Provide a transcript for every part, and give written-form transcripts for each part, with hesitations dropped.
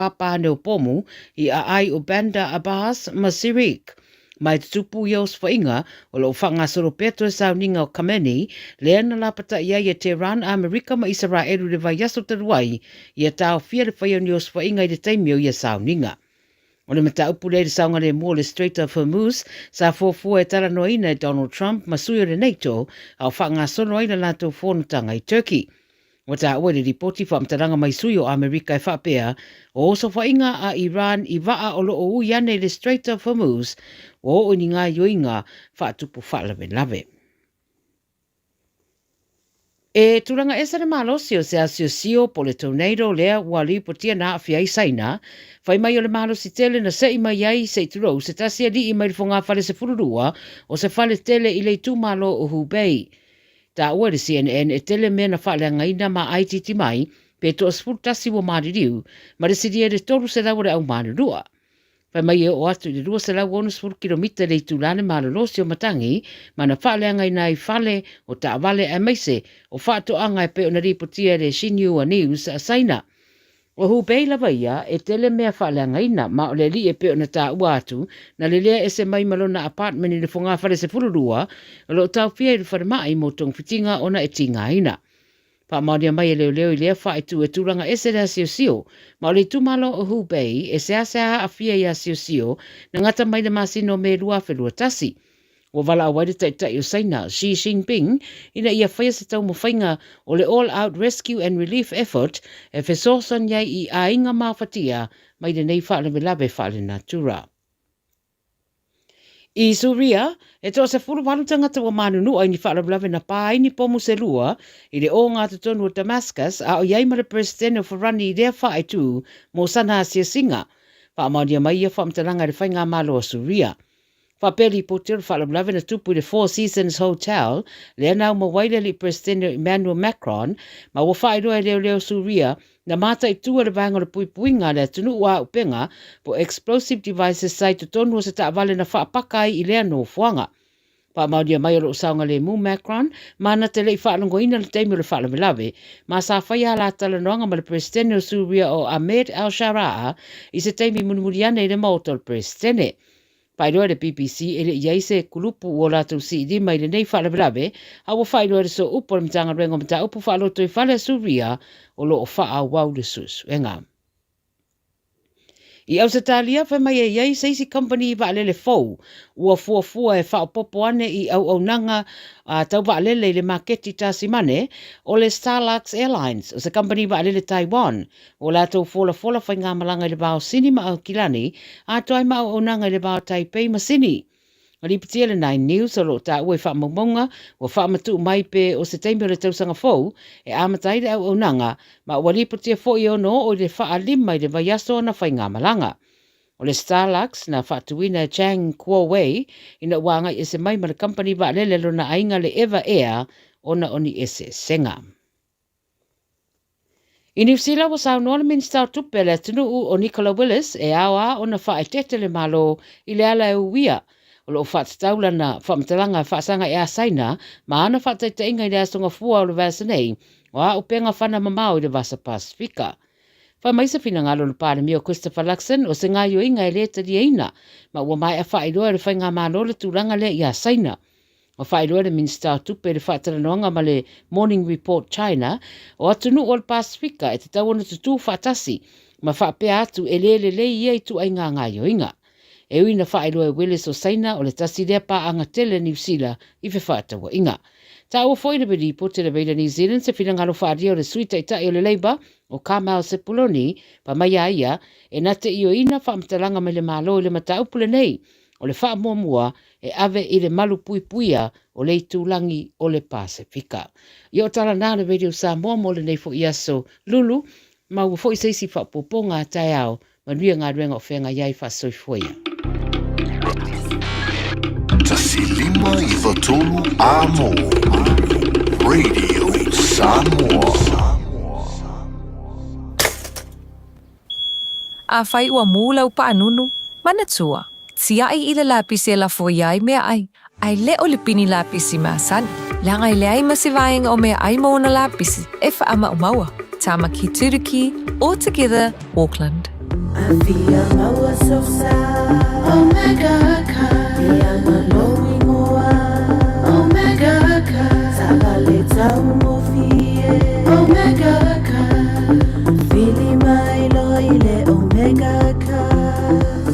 pāpā ane o pomu i aai o Bandar Abbas ma Sirik. Mai tutupu ia osofaiga, o lo o faagasolo pea toe sauniga o Khamenei, lea na lapata'i ai e Tehran, Amerika ma Isaraelu i le vaiaso talu ai, ia taofia le faia o ni osofaiga i le taimi o ia sauniga. O le mataupu lea i le saogalemu o le Strait of Hormuz sa fuafua e talanoaina e Donald Trump ma sui o le NATO a o faagasolo ai le latou fonotaga i Turkey. Ua taua i le lipoti faamatalaga mai sui o Amerika e faapea, o osofaiga a Iran i vaa o lo o ui ane i le Strait of Hormuz ua oo i ni gaoioiga faatupu faalavelave. E tulaga ese le malosi o se asiosio po o le tornado lea ua lipotia na aafia ai Saina, fai mai o le malosi tele na se'i mai ai se i tulou se tasi alii mai le fogafale 12 o se fale tele i le itumalo o Hubei. Taua e le CNN e tele mea na faaleagaina ma aaitiiti mai pe toa 11 ua maliliu ma le silia i le 300 o le au malulua. Fai mai e oo atu i le 260 kilomita le itula le malolosi o matagi ma na faaleagaina ai fale o taavale aemaise o faatoaga e pei ona lipotia e le Xinhua News a Saina. O Hubei lava ia e tele mea faaleagaina ma o le alii e pei ona taua atu na lelea ese mai ma lona apartment i le fogafale 12 o lo o taofia i le falemai mo togafitiga ona e tigaina. Faamaonia mai e leoleo i lea faaitu e tulaga ese le asiosio, ma o le itumalo o Hubei e seasea aafia i asiosio na gata mai le masina o Me 2021. Ua valaau ai le Taitai o Saina, Xi Jinping, ina ia faia se taumafaiga o le All Out Rescue and Relief Effort e fesoasoani ai i aiga mafatia mai lenei faalavelave faalenatura. I Suria, e toa-18 tangata ua manunua i ni faalavelave na pā ai ni pomu se lua i le ōgatotonu o Damascus a o i ai ma le Peresetene o Farani i lea whaetū mō sana asiasiga. Faamaonia mai ia faamatalaga e le Faigamalo a Suria. Faapea lipoti o le faalavelave na tupu i le Four Seasons Hotel lea na aumau ai le alii Peresetene o Emmanuel Macron ma ua faailoa e leoleo Suria Na mataitu e le Vaega o le Puipuiga a le Atunuu a Auupega po Explosive Devices sa i totonu o se taavale na faapaka ai i lea nofoaga. Faamaonia mai o lo o saogalemu Macron ma na te le i faalogoina le taimi o le faalavelave ma sa faia a la talanoaga ma le Peresetene o Suria o Ahmed al-Sharaa i se taimi mulimuli ane i le maota o le Peresetene. Faailoa e le BBC e le i ai se kulupu ua latou siilima i lenei faalavelave, a ua faailoa e le Sooupu o le Matagaluega o Mataupu Faalotoifale a Suria o lo o faaauau le suesuega. I Ausetalia, fai mai e i ai se isi kamupani vaalele fou ua fuafua e faaopoopo ane i auaunaga a tau vaalele i le maketi Tasimane, o le Starlux Airlines, o se kamupani vaalele Taiwan Ua latou folafola faigamalaga i le va o Sini ma Aukilani, atoa ai ma auaunaga i le va o Taipei ma Sini. Na lipotia le Nine News o lo o taua i faamaumauga ua faamatuu mai pe o se taimi o le tausaga fou e amata ai le auaunaga, ma ua lipotia foi e ono oo i le faalima i le vaiaso ona faigamalaga. O le Starlux na faatuina e Chang Kuo-wei ina ua agai ese mai ma le kamupani vaalele a lona aiga le Eva Air ona o ni eseesega. I Niu Sila, ua saunoa le Minisita o Tupe a le atunuu o Nicola Willis e ao a ona faaeteete le Malo i le ala e uia. O lo o faatatau lana faamatalaga faasaga i Saina ma ana faataitaiga i le aso Gafua o le vaiaso nei o auupega fana mamao i le Vasa Pasifika. Fai mai se finagalo o le Palemia o Christopher Luxon o se gaoioiga e le taliaina ma ua maea faailoa e le Faigamalo le tulaga lea iā Saina. Ua faailoa e le Minisita o Tupe i le faatalanoaga ma le Morning Report China, o atunuu o le Pasefika e tatau ona tutū faatasi ma faapea atu e le lelei ia ituaiga gaoioiga. E ui na faailoa e Willis o Saina o le tasi lea paaga tele a Niu Sila i fefaatauaiga. Taua foi le Ripoti a le Radio New Zealand se finagalo faaalia o le Sui Taitai o le Labour o Carmel Sepuloni, fai mai a ia, e na te ioeina faamatalaga mai le Malo i le mataupu lenei o le faamuamua e ave i le malu puipuia o le itulagi o le Pasefika. Ia o tala na a le Radio Samoa mo lenei foi aso Lulu, maua foi se isi faaopoopoga a taeao, manuia galuega o feagai ai faasoifua ia. 1593 Amo Radio Samoa. Afai ua mū lau paanunu, manatua, tiaʻi i le lapisi e lafo ia ai meaʻai, a e le o le pini lapisi masani, leaga e leai ma se vaega o meaʻai ma ona lapisi e faamaumau. Tamaki Turuki, All Together, Auckland. Afia maua sosa Omega Car Ianga lou ingoa Omega Car Taavale taugofie Omega Car Vili mai loa i le Omega Car.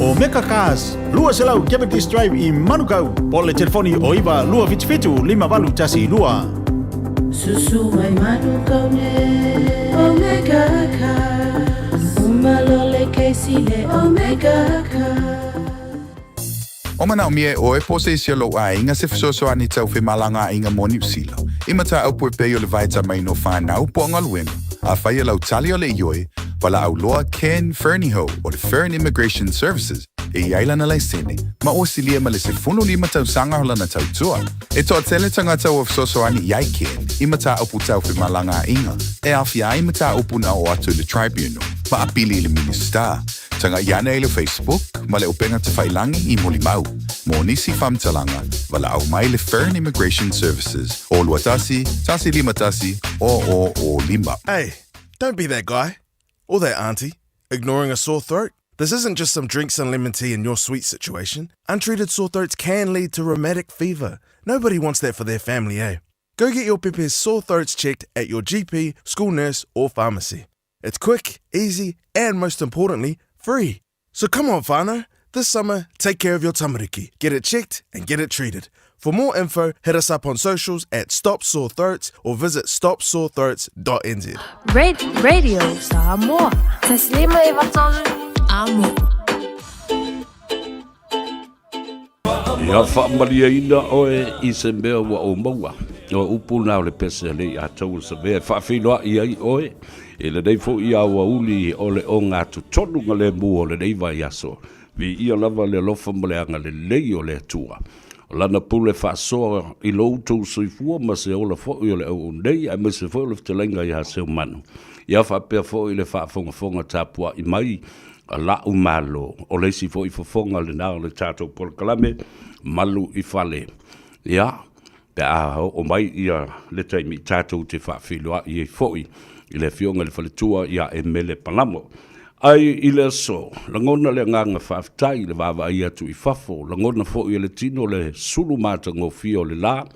Omega Cars, 200 Cavendish Drive i Manukau, po o le telefoni o 9 277 5812. Susu mai Manukau nei Omega Cars Uma loa le kesi le Omega Cars. O manaomia e oe po o se isi o lou aiga se fesoasoani tau femalagaaiga mo Niu Sila, i mataupu e pei o le vaitamaina o fanau po o galuega. Afai o lau tali o le ioe, valaau loa Ken Fernihough o le Fern Immigration Services e i ai lana laisene, ma ua silia ma le 15 tausaga o lana tautua. E toatele tagata ua fesoasoani i ai Ken i mataupu tau femalagaaiga, e aofia ai mataupu na oo atu i le Tribunal ma apili i le Minisita. Tagai ane i le Facebook ma le upega tafailagi i Molimau. Mo nisi faamatalaga, valaau mai le Fern Immigration Services o 21 151 0005. Hey, don't be that guy. Or that auntie. Ignoring a sore throat. This isn't just some drinks and lemon tea in your sweet situation. Untreated sore throats can lead to rheumatic fever. Nobody wants that for their family, eh? Go get your pepe's sore throats checked at your GP, school nurse, or pharmacy. It's quick, easy, and most importantly, free. So come on, whānau. This summer, take care of your tamariki. Get it checked and get it treated. For more info, hit us up on socials at Stop Sore Throats or visit stopsorethroats.nz. Radio Samoa. Taslima e Amo. Ia faamalieina oe i se mea ua ou maua. O upu na o le pese a Lei'ataua Savea e faafeiloa'i ai oe i lenei fo'i aoauli o le ogatotonu galemu o lenei vaiaso. Viia lava le alofa ma le agalelei o le Atua. O Lana pule faasoa i lo outou soifua ma se ola foi o le auaunei aemaise foi o le fetalaiga ia Seumanu. Ia faapea foi le faafogafoga tapua'i mai a la'u Malo. O le isi foi fofoga lena o le tatou polokalame Malu i Fale. Ia, pe a oo mai ia le taimi tatou te faafeiloai ai foi i le Afioga i le Faletua ia Emele Palamo. Ai i le aso, lagona le agaga faafetai i le vaavaai atu i fafo, lagona foi e le tino le sulu matagofie o le la,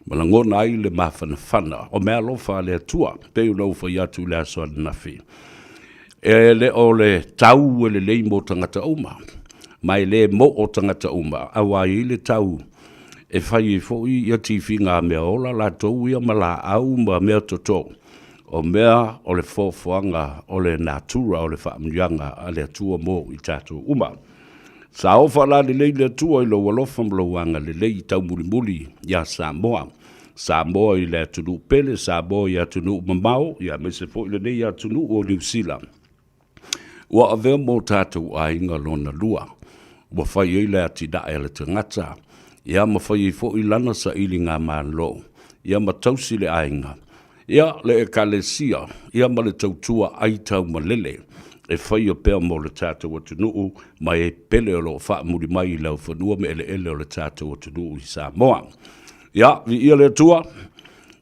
ma lagona ai le mafanafana o meaalofa a le Atua, pei ona ou fai atu i le aso ananafi. E le o le tau e lelei mo tagata uma, ma e le mo'o tagata uma, auā e i ai le tau e fai ai foi ia tifiga a mea ola latou ia ma laau ma mea toto, o mea o le foafoaga o le natura o le faamanuiaga a le Atua mo i tatou uma. Sa oo faalalelei le Atua i lou alofa ma lou agalelei i taumulimuli iā Samoa. Samoa i le atunuu pele, Samoa i atunuu mamao, ia aemaise foi lenei atunuu o Niu Sila. Ua avea mo tatou aiga lona lua. Ua fai ai le atinae a le tagata, ia ma fai ai foi lana sailiga malo, ia ma tausi le aiga, ia le Ekalesia, ia ma le tautua ai taumalele e faia pea mo le tatou atunuu ma e pele o lo o faamuli mai i laufanua ma eleele o le tatou atunuu i Samoa. Ia, viia le Atua,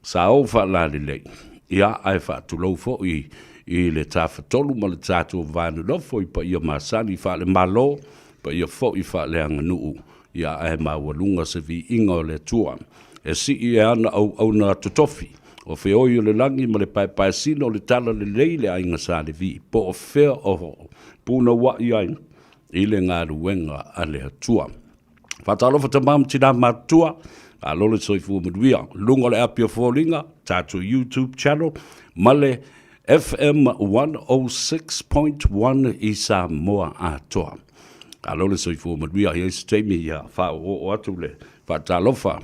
sa ou faalalelei, ia, ae faatulou foi i le Tafatolu ma le tatou va nonofo i paia masani faale-Malo, paia foi faaleaganuu, ia, ae maualuga se viiga o le Atua e sii e ana auauna totofi, o feoi o le lagi ma le paepaesina o le talalelei le aiga Sa Levi, po o fea o punoua'i ai i le galuega a le Atua. Faatalofa tama ma tina matutua, malo le soifua manuia. Luga o le api o foliga, tatou YouTube channel, ma le FM 106.1 i Samoa atoa. Malo le soifua manuia, i ai se taimi ia faaoooo atu le faatalofa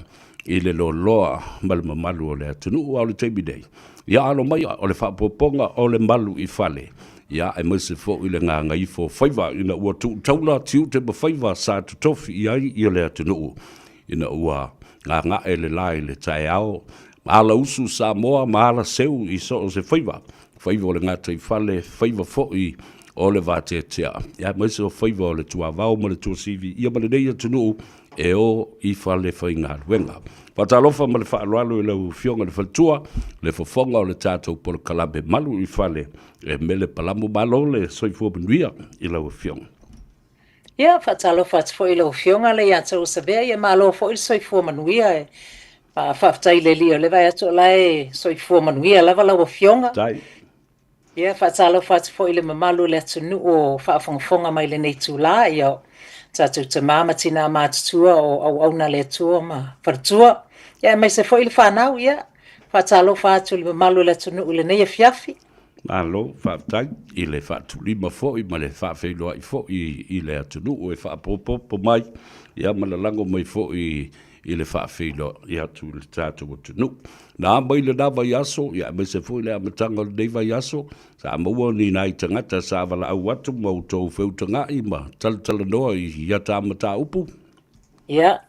i le loaloa ma le mamalu o le atunuu, a o le taimi nei, ia alo mai o le faaopoopoga o le malu i fale, ia aemaise foi le gagaifo o faiva ina ua tuu taula tiute ma faiva sa totofi i ai ia le atunuu ina ua gaga'e le la i le taeao ma ala usu Samoa ma ala seu i so o se faiva, faiva o le gataifale, faiva foi o le vateatea, ia aemaise o faiva o le tuavao ma le tuasivi ia ma lenei atunuu. e o i fale faigaluega. Faatalofa ma le faaaloalo i lau Afioga i le Faletua, le fofoga o le tatou polokalame Malu i Fale e mele palamu malo le soifua manuia i lau Afioga. Ia, faatalofa atu foi i lau Afioga le ia te Savea, ia malo foi le soifua manuia e faafetai i le Alii o lea e vaai atu o la e soifua manuia lava lau Afioga. Tai. Ia, faatalofa atu foi i le mamalu o le atunuu o faafogafoga mai i lenei itula, ia, o tatou tama ma tina matutua o auauna a le Atua ma faletua, ia aemaise foi le fanau, ia, faatalofa atu i le mamalu o le atunuu i lenei afiafi. Malo faafetai i le faatulima foi ma le faafeiloai foi i le atunuu e faapopopo mai, ia ma lalago mai foi i le faafeiloai atu i le tatou atunuu. Na mai lena vaiaso, ia aemaise foi le amataga o lenei vaiaso, sa maua ni nai tagata sa valaau atu ma outou feutaga'i ma talatalanoa i ia ta mataupu. Ia,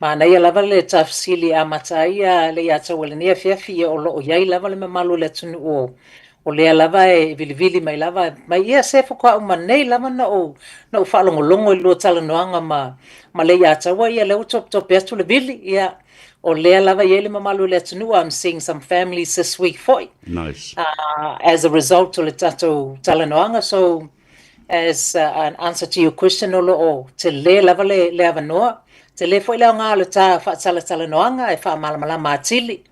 manaia lava le ta fesili e amata ai le Iataua i lenei afiafi, ia o lo o i ai lava le mamalu o le atunuu o o lea lava e vilivili mai lava mai ia se faatoa uma nei lava na ou na ou faalogologo i le lua talanoaga ma ma Leiataua ia lea ua topetope atu le vili ia o lea lava e i ai le mamalu o le atunuu I'm seeing some families this week foi Nice. as a result o le tatou talanoaga so as an answer to your question o lo o tele lava le le avanoa tele foi le aoga o le ta faatalatalanoaga e faamalamalama atili.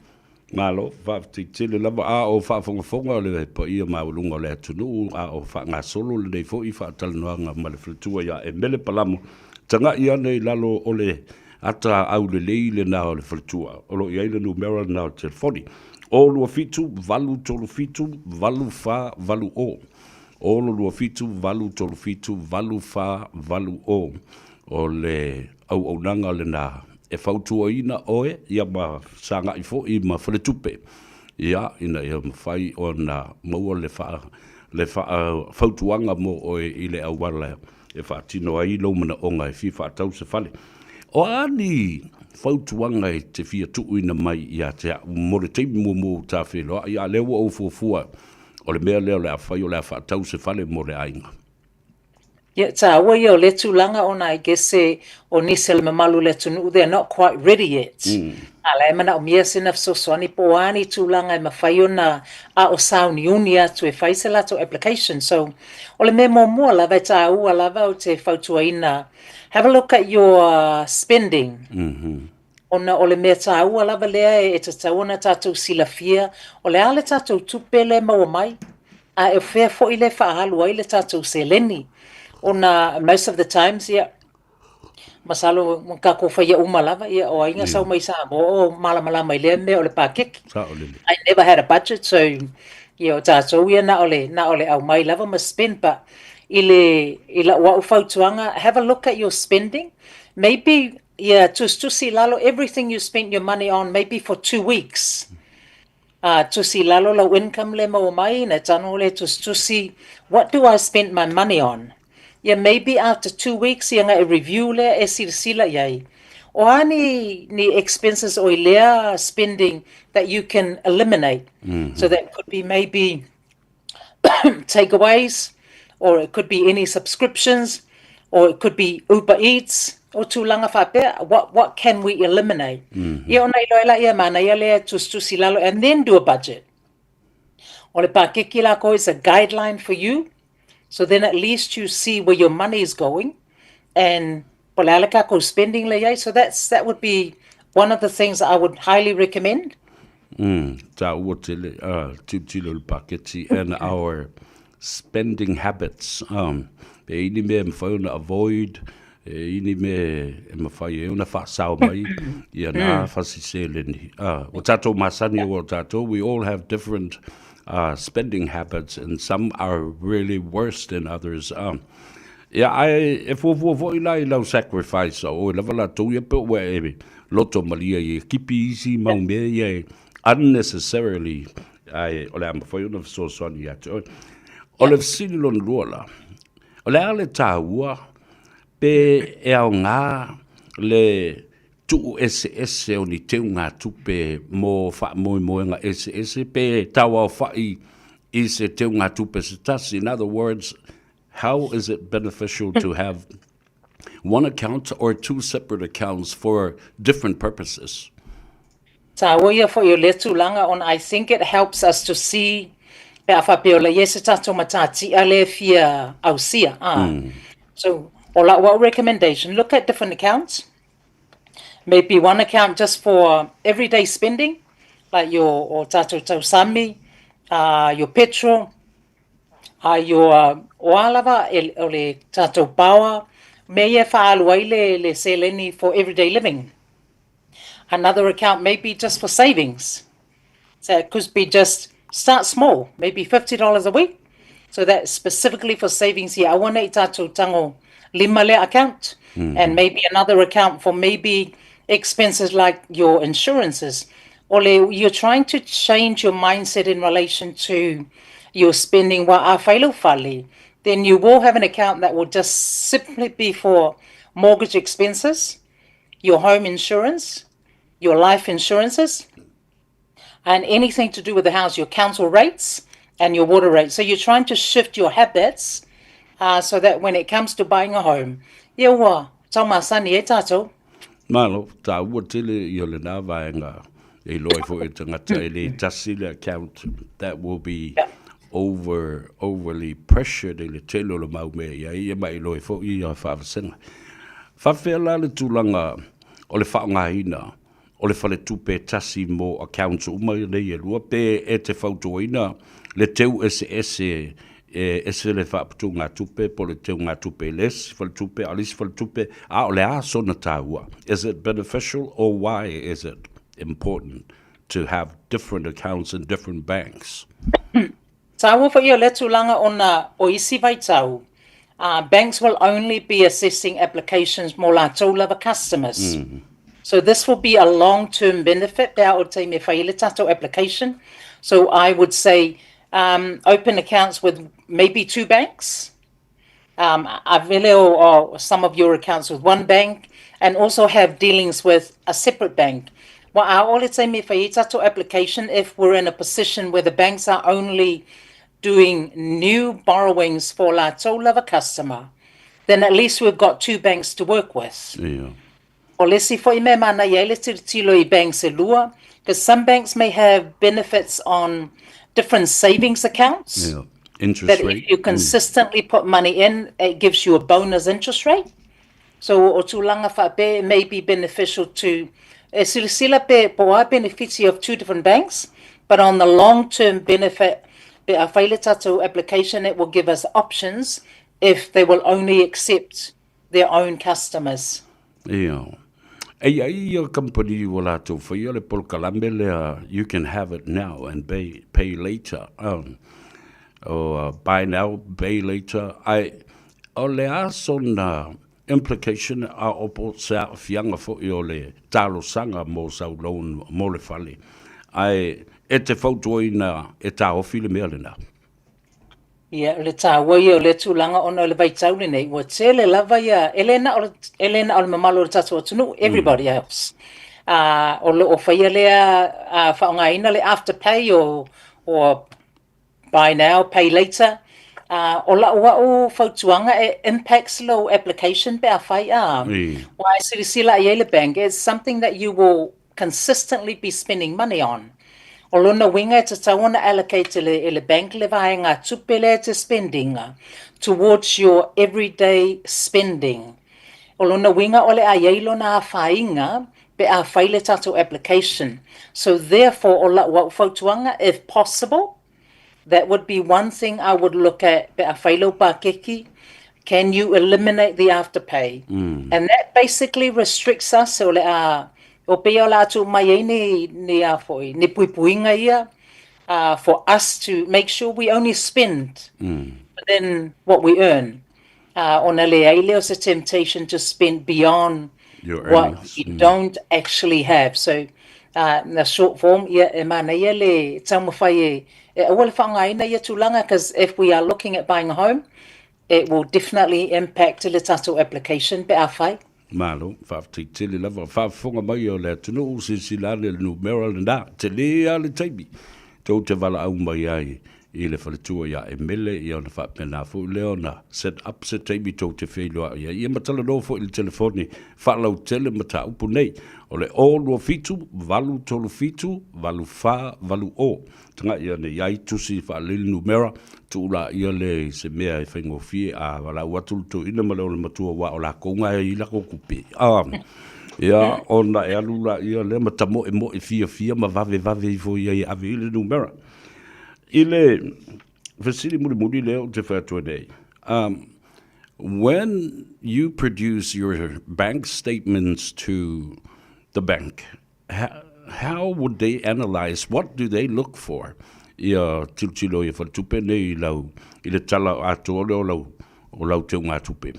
Malo, faafetai tele lava. A o faafogafoga le paia maualuga o le atunuu, a o faagasolo lenei foi faatalanoaga ma le faletua ia Emele Palamo, taga'i ane i lalo o le ata aulelei lena o le faletua, o lo o i ai le numera lena o le telefoni, 0 2 7 8 3 7 8 4 8 0, 0 2 7 8 3 7 8 4 8 0. O le auaunaga lena e fautuaina oe ia ma sagai foi ma faletupe, ia, ina ia mafai ona maua le faa, le faa, fautuaga mo oe i le auala e faatino ai lou manaoga e fia faatau se fale. O a ni fautuaga e te fia tuuina mai ia te au mo le taimi muamua ua ta feiloai, a o lea ua ou fuafua o le mea lea o le a fai o le a faatau se fale mo le aiga? Ia, taua ia o lea tulaga ona I guess e, o nisi o le mamalu o le atunuu they are not quite ready yet. A la e manaomia sina fesoasoani po o a ni tulaga e mafai ona a o sauniuni atu e fai se latou application. So, o le mea muamua lava e taua lava ou te fautuaina, have a look at your spending. Ona o le mea taua lava lea e tatau ona tatou silafia, o le a le tatou tupe lea e maua mai, a o fea foi lea e faaalu ai le tatou seleni. Ona most of the times, ia, masalo ua tatou faia uma lava, ia, o ai na sau mai Samoa o malamalama i lea mea o le pakeki. I never had a budget, so, ia, o tatou ia na o le, na o le aumai lava ma spend, but i le, i lau au fautuaga, have a look at your spending, maybe Ia tusitusi i lalo everything you spent your money on maybe for 2 weeks. Tusi i lalo lau income le maua mai na tano le tusitusi what do I spend my money on. Ia maybe after 2 weeks ia nga e review lea e silasila i ai. O a ni, ni expenses o i lea spending that you can eliminate. So that could be maybe takeaways, or it could be any subscriptions, or it could be Uber Eats, o tulaga faapea, what can we eliminate? Ia ona iloa ai laia manaia lea tusitusi lalo and then do a budget. O le pakeki lako is a guideline for you, so then at least you see where your money is going and po o le a le tatou spending le i ai. So that would be one of the things I would highly recommend. Taua tele, tilotilo i le paketi and our spending habits. Pe i ai ni mea e mafai ona avoid, e i ai ni mea e mafai ai ona faasao mai ia na fasi seleni. Ua tatou masani aua o tatou, we all have different spending habits and some are really worse than others. Ia, ae e fuafua foi la i lau sacrifice o oe lava latou ia pe ua e loto malie ai e kipi isi mau mea ia e unnecessarily ae o le a mafai ona fesoasoani ia te oe. O le fesili lona lua la, o le a le taua pe e aoga le tuu eseese o ni teugatupe mo faamoemoega eseese pe tauaofa'i i se teugatupe se tasi? In other words, how is it beneficial to have? one account or two separate accounts for different purposes? Tāua ia foi o lea tulaga ona I think it helps us to see pe a faapea o la i ai se tatou matatia lea e fia ausia, ā. So, o la'u au recommendation, look at different accounts, maybe one account just for everyday spending, like your o tātou tausami, your petrol, your o a lava e, o le tātou power, mea ia e faaalu ai le, le seleni for everyday living. Another account may be just for savings. So it could be just start small, maybe $50 a week. So that's specifically for savings here. Aua nei tātou tango lima lea account and maybe another account for maybe expenses like your insurances. O le, you're trying to change your mindset in relation to your spending wa a whai lau fale, then you will have an account that will just simply be for mortgage expenses, your home insurance, your life insurances, and anything to do with the house, your council rates and your water rates. So you're trying to shift your habits so that when it comes to buying a home, ia ua taumasani e tātou. Malo, tāua tele i o lenā vaega e iloa ai foi e tagata e le tasi le account that will be yeah. over, overly pressured i le tele o le mau mea i ai ia ma e iloa ai foi ia faavasega. Faafefea la le tulaga o le faaaogaina o le faletupe e tasi mo accounts uma nei e lua pe e te fautuaina le teu eseese e ese le faaputugatupe po o le teugatupe i le isi faletupe a o le isi faletupe a o le a sona taua? Is it beneficial or why is it important to have different accounts in different banks? Taua foi o lea tulaga ona o isi vaitau, banks will only be assessing applications mo latou lava customers. So this will be a long term benefit pe a o taimi e fai ai le tatou application. So I would say open accounts with maybe two banks. Avele o, o some of your accounts with one bank and also have dealings with a separate bank. Wa a o le taimi e fai ai tatou application if we're in a position where the banks are only doing new borrowings for latou lava customer, then at least we've got two banks to work with. Yeah. O le isi foi mea e manaia ai le tilotilo i banks e lua, because some banks may have benefits on different savings accounts. Yeah. Interest that rate. if you consistently put money in, it gives you a bonus interest rate. So o tulaga faapea, it may be beneficial to e silasila pe po o a benefiti of two different banks, but on the long term benefit, pe a fai le tatou application, it will give us options if they will only accept their own customers. Ia. E i ai ia kamupani ua latou faia le polokalame lea you can have it now and pay, pay later. O buy now, pay later. Ae o le a sona implication a o po se aafiaga foi o le talosaga mo sau loan mo le fale. Ae e te fautuaina e taofi le mea lena. Ia, o le taua ia o lea tulaga ona o le vaitau lenei, ua tele lava ia, e le na o le, e le na o le mamalu o le tatou atunuu, everybody else. O lo o faia lea, faaaogaina le afterpay o, o buy now, pay later. O lau au fautuaga e impacts lou application pe afai, aua e silasila i ai le bank, it's something that you will consistently be spending money on. O lona uiga e tatau ona allocate e le, e le bank le vaega tupe lea e te spend ina towards your everyday spending. O lona uiga o le a i ai lona afaina pe a fai le tatou application. So therefore o la'u au fautuaga, if possible, That would be one thing I would look at pe a whai lau pākeki, can you eliminate the afterpay? And that basically restricts us, o le a, o pea o le a tuu mai ai ni, ni a foi, ni puipuiga ia, for us to make sure we only spend within what we earn. Ona leai lea o se temptation to spend beyond Your what earnings. you don't actually have. So, na short form, ia, e manaia le taumawhai e, e aua le whaangaina ia tulaga, because if we are looking at buying a home, it will definitely impact le tatou application pe a whai. Malo, faafetai tele lava. Faafofoga mai o le atunuu, silasila ane le numera lena, tele lava le taimi tou te valaau mai ai. i le faletua ia Emele, ia ona faapena foi lea ona set up se taimi tou te feiloai ai, ia ma talanoa foi i le telefoni faalautele mataupu nei. O le 027 837 8480. Tagai ane i ai tusi faalelei le numera, tuu laia lea i se mea e faigofie a valaau atu le toeaina ma le ole matua aua o lakou na e i ai lakou tupe. A, ia, ona e alu laia lea ma tamoemoe fiafia ma vavevave ifo i ai e ave i ai le numera. I le fesili mulimuli lea ou te fai atu ai nei, um, when you produce your bank statements to the bank, how, how would they analyze, what do they look for? Ia tilotilo ia faletupe nei i lau, i le tala atoa lea o lau, o lau teugatupe.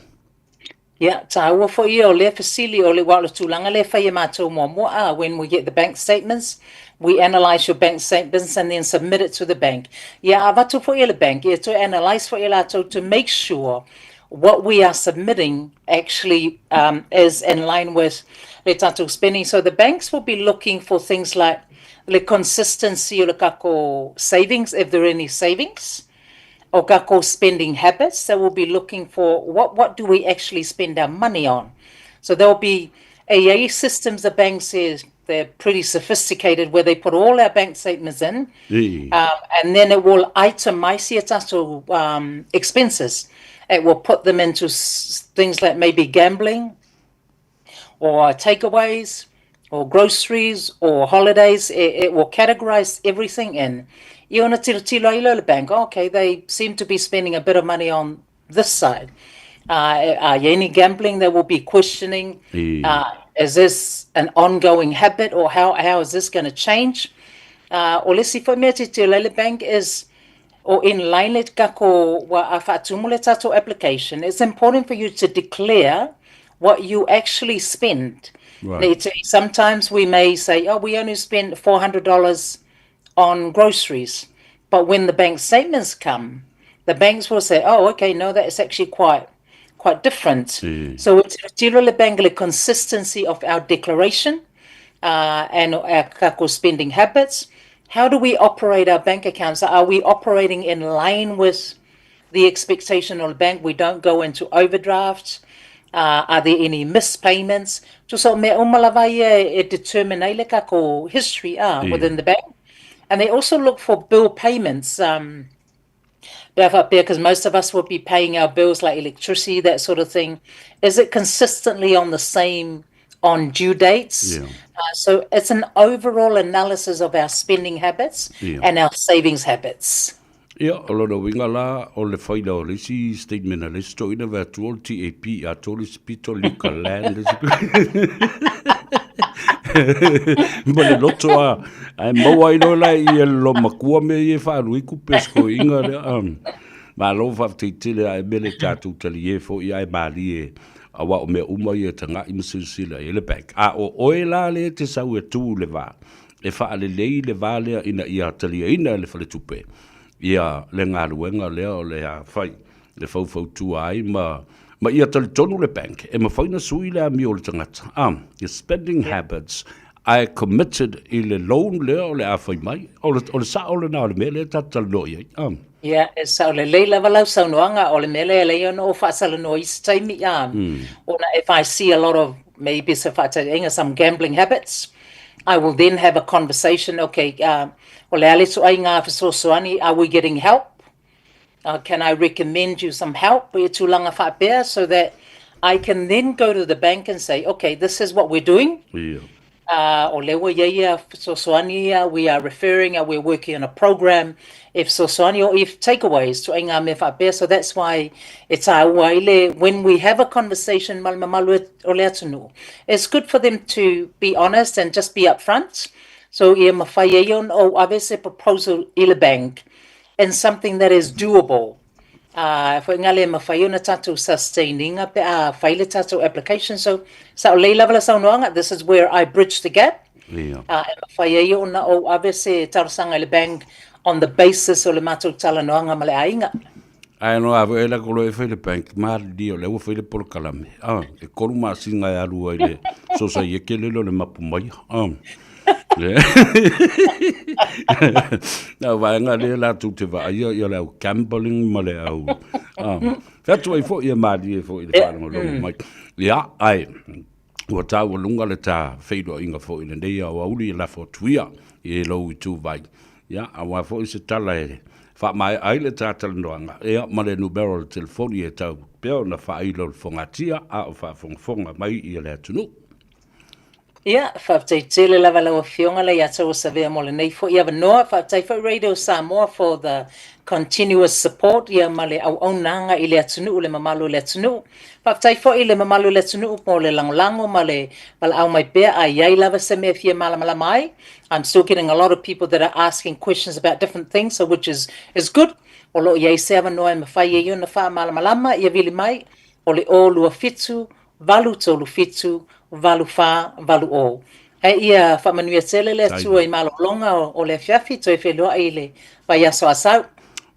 Ia, tāua foi ia o lea fesili o le, aua o le tulaga lea e fai e mātou muamua, ah, when we get the bank statements, we analyse your bank statements and then submit it to the bank. Ia, avatu foi e le bank, ia toe analyse foi e latou to make sure what we are submitting actually um, is in line with le tatou spending. So the banks will be looking for things like le consistency o le kako savings, if there are any savings, o kako spending habits. They will be looking for what, what do we actually spend our money on. So there'll be AA systems, the bank says they're pretty sophisticated, where they put all our bank statements in, um, and then it will itemize ia tatou um, expenses. It will put them into things like maybe gambling, or takeaways, or groceries, or holidays. It, it will categorize everything in. I ona tiro tiro ai le bank, oh, okay, they seem to be spending a bit of money on this side. Uh, uh, any gambling, they will be questioning, uh, is this an ongoing habit or how, how is this going to change? Uh, o le isi foi mea tilotilo ai le bank is o in line le kako wa a faatumu le tatou application, it's important for you to declare what you actually spend. Right. Sometimes we may say, oh, we only spent $400 on groceries. But when the bank statements come, the banks will say, oh, okay, no, that is actually quite quite different. So it's tiro le bank le consistency of our declaration and our kako spending habits. How do we operate our bank accounts? Are we operating in line with the expectation of the bank? We don't go into overdrafts. Are there any missed payments? Tusa o mea uma lava ia e determine ai le kako history within the bank. And they also look for bill payments. Um, because most of us will be paying our bills like electricity, that sort of thing. Is it consistently on the same on due dates? Yeah. So it's an overall analysis of our spending habits and our savings habits. Ia, o lona uiga la, o le faila o le isi statement a le isi toeaina vae atu o le TAP atoa le isi pito, Liquor Land le isi ma le loto a, ae maua ai loa la i e le loomatua mea ia e faaalu ai tupe a si toeaina lea. Um, malo faafetai tele ae mele tatou talie foi ae malie aua o mea uma ia e taga'i ma silasila i ai le bank. A o oe la lea e te sau e tu i le va, e faalelei le va lea ina ia taliaina e le faletupe ia le galuega lea o le a fai e faufautua ai ma ma ia talitonu le bank e mafai ona sui le amio o le tagata a your spending habits ae committed i le loan lea o le a fai mai o le, o le sao lena o le mea lea tatou talanoa i ai a. Ia, e sao lelei lava lau saunoaga, o le mea lea e lei ona ou faasalanoa i isi taimi, a, ona if I see a lot of maybe se faataitaiga some gambling habits, I will then have a conversation, okay, uh, o le a le ituaiga fesoasoani, are we getting help? Uh, can I recommend you some help i tulaga faapea so that I can then go to the bank and say, okay, this is what we're doing. Yeah. Uh, o lea ua i ai ia fesoasoani ia, we are referring, uh, we're working on a program, e fesoasoani o if takeaways, ituaiga mea faapea. So that's why e tāua ai le, when we have a conversation ma le mamalu o le atunuu, it's good for them to be honest and just be upfront. So ia mafai ai ona ou ave se proposal i le bank and something that is doable. Uh, foi ngā le mawhai ona tātou sustaininga pe a whai le tātou application. So, sa o lei lava la saunoaga, this is where I bridge the gap. Yeah. E mawhai ai ona ou ave se talosaga i le bank on the basis o le mātou talanoaga ma le aiga. Ae no ave e la kolo e fai le bank, malilie o lea ua fai le polokalame. Ah, e kolu masina e alu ai le sosaieke lele o le mapu maia. Ah. Le au vaega lea latou te vaaia ia le au gambling ma le au fai atu ai foi e malie foi i le faalogologo mai. Ia, ae ua taualuga le ta feiloaiga foi i lenei aoauli e lafo atu ia i lou ituvai. Ia, aua foi se tala e faamaea ai le ta talanoaga, ia, ma le numera o le telefoni e tau pea ona faailo i le fogatia a o faafogafoga mai ia le atunuu. Ia, faafetai tele lava lau Afioga Leiataua Savea mo lenei foi avanoa. Faafetai foi Radio Samoa for the continuous support ia ma le auaunaga i le atunuu, le mamalu o le atunuu. Faafetai foi i le mamalu o le atunuu mo le lagolago ma le valaau mai pea a i ai lava se mea e fia malamalama ai. I'm still getting a lot of people that are asking questions about different things, so which is, is good. O lo o i ai se avanoa e mafai ai ona faamalamalama, ia vili mai, o le 027 837 8480. Ae ia faamanuia tele le Atua i malologa o le afiafi, toe feiloai i le vaiaso Asau.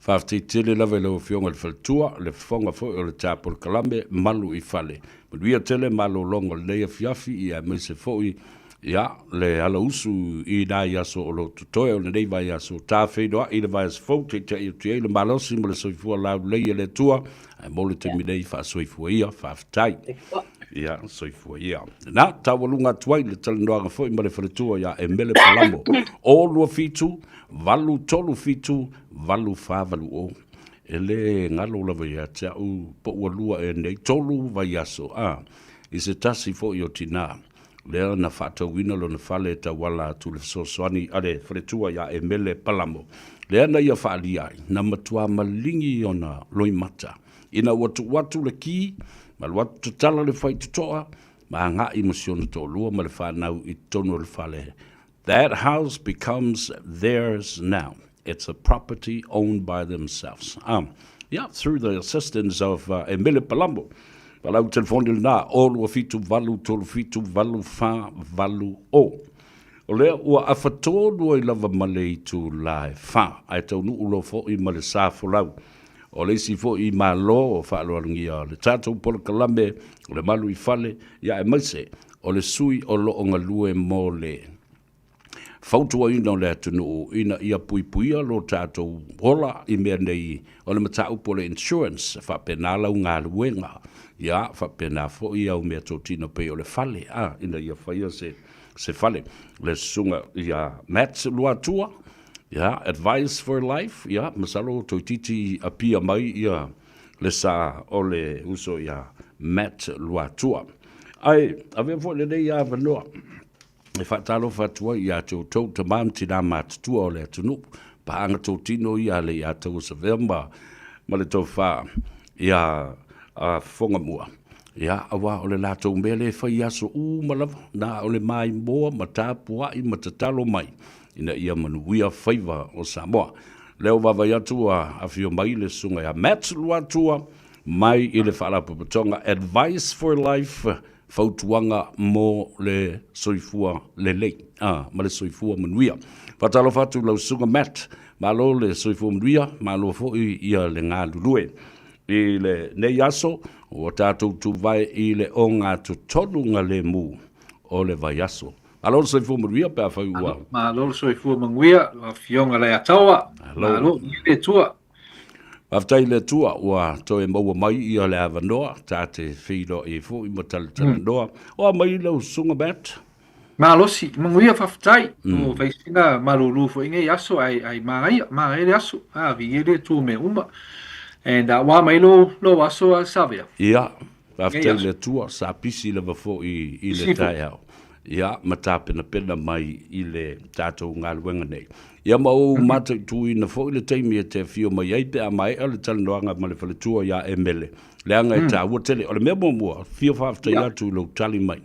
Faafetai tele lava i lau Afioga i le Faletua, le fofoga foi o le ta polokalame Malu i Fale. Manuia tele malologa o lenei afiafi ia aemaise foi ia le alausu i nai aso o lo o totoe o lenei vaiaso. Ta feiloai i le vaiaso fou, taitai atu i ai le malosi ma le soifua laulelei e le Atua. Ae mo le taimi nei, faasoifua ia, faafetai. Ia, soifua ia. Na, taualuga atu ai le talanoaga foi ma le faletua ia Emele Palamo. O 27, 837, 8480. E le galo lava ia te au po ua lua ea nei, tolu vaiaso, a, i se tasi foi o tinā, lea na faatauina lona fale e tauala atu i le fesoasoani a le faletua ia Emele Palamo, lea na ia faaalia ai, na matua maligi ona loimata ina ua tuu atu le ki, ma alu atu tatala le faitotoa, ma agai ma si ona toalua ma le fanau i totonu o le fale. That house becomes theirs now. It's a property owned by themselves. Yeah, through the assistance of Emele Palamo. Ma lau telefoni lena, o 27 8 3 7 8 4 8 0. O lea ua afatolu ai lava ma le itula e fa, ae taunuu loa foi ma le sa folau. O le isi foi Malo o faaaloalogia le tatou polokalame o le Malu i Fale, ia aemaise o le sui o lo o galue mo le fautuaina o le atunuu ina ia puipuia lo tatou ola i mea nei o le mataupu o le insurance, e faapena lau galuega, ia faapena foi au meatotino pei o le fale, a, ina ia faia se, se fale. Le susuga ia Matt Luatua, ia, Advice for Life, ia, masalo toeitiiti apia mai ia le sa o le uso ia Matt Luatua. Ae avea foi lenei avanoa e faatalofa atu ai ia te outou tama ma tinā matutua o le atunuu, paaga totino ia a le Iataua Savea ma, ma le tofa ia a Fofogamua. Ia, aua o le latou mea lea e fai i aso uma lava, na o le maimoa ma tapuai ma tatalo mai ina ia manuia faiva o Samoa. Lea ua vaavaai atu ua afio mai le susuga ia Matt Luatua mai i le Faalapotopotoga Advice for Life, Fautuaga mo le Soifua Lelei a, ma le Soifua Manuia. Faatalofa atu i lau susuga Matt, malo le soifua manuia, malo foi ia le galulue. I lenei aso, ua tatou tuvae i le ogatotonu lemu o le vaiaso. Malo le soifua manuia pe afai ua. Malo le soifua manuia, lau Afioga Leiataua. Malo i le Atua. Faafetai i le Atua ua toe maua mai ia le avanoa ta te feiloai ai foi ma talatalanoa. O a mai lau susuga Matt? Malosi, manuia faafetai. O fai sina malulu foi nei aso ai ai manaia, manaia le aso. A viia le Atua mea uma. And ua mai lo lo aso a Savea. Ia, Faafetai i le Atua, sa pisi lava foi i le taeao, ia, ma tapenapena mai i le tatou galuega nei. Ia, ma ou mataituina foi le taimi e te afio mai ai pe a maea le talanoaga ma le faletua ia Emele, leaga e taua tele. O le mea muamua, fia faafetai atu i lou tali mai,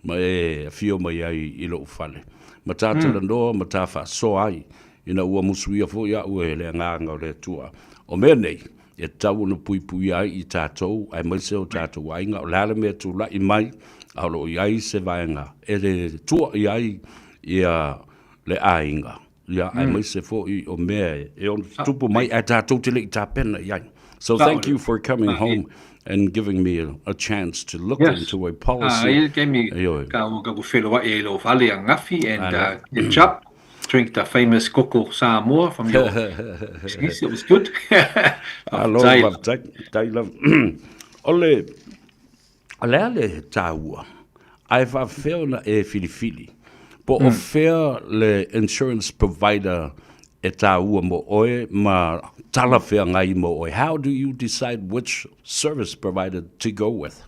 ma e afio mai ai i lou fale, ma ta talanoa ma ta faasoa ai, ina ua musuia foi au e le Agaga o le Atua. O mea nei, e tatau ona puipuia ai i tatou aemaise o tatou aiga. O le a le mea e tulai mai, a o lo o i ai se vaega e tua i ai ia le aiga, ia aemaise foi o mea e ono tutupu mai ae tatou te le i tapena i ai. So thank you for coming home. and giving me a, a chance to look Yes. into a Ah, policy. ia le taimi Ioe. ka ua ka feloai ai i lou fale angafi and Malo. catch up, drink the famous koko Samoa from your business. It was good. Alo, Faafetai. faafetai, faafetai lava. O le, o le a le taua, ae faafefea ona e filifili, po o fea le insurance provider e taua mo oe ma talafeagai mo oe? How do you decide which service provider to go with?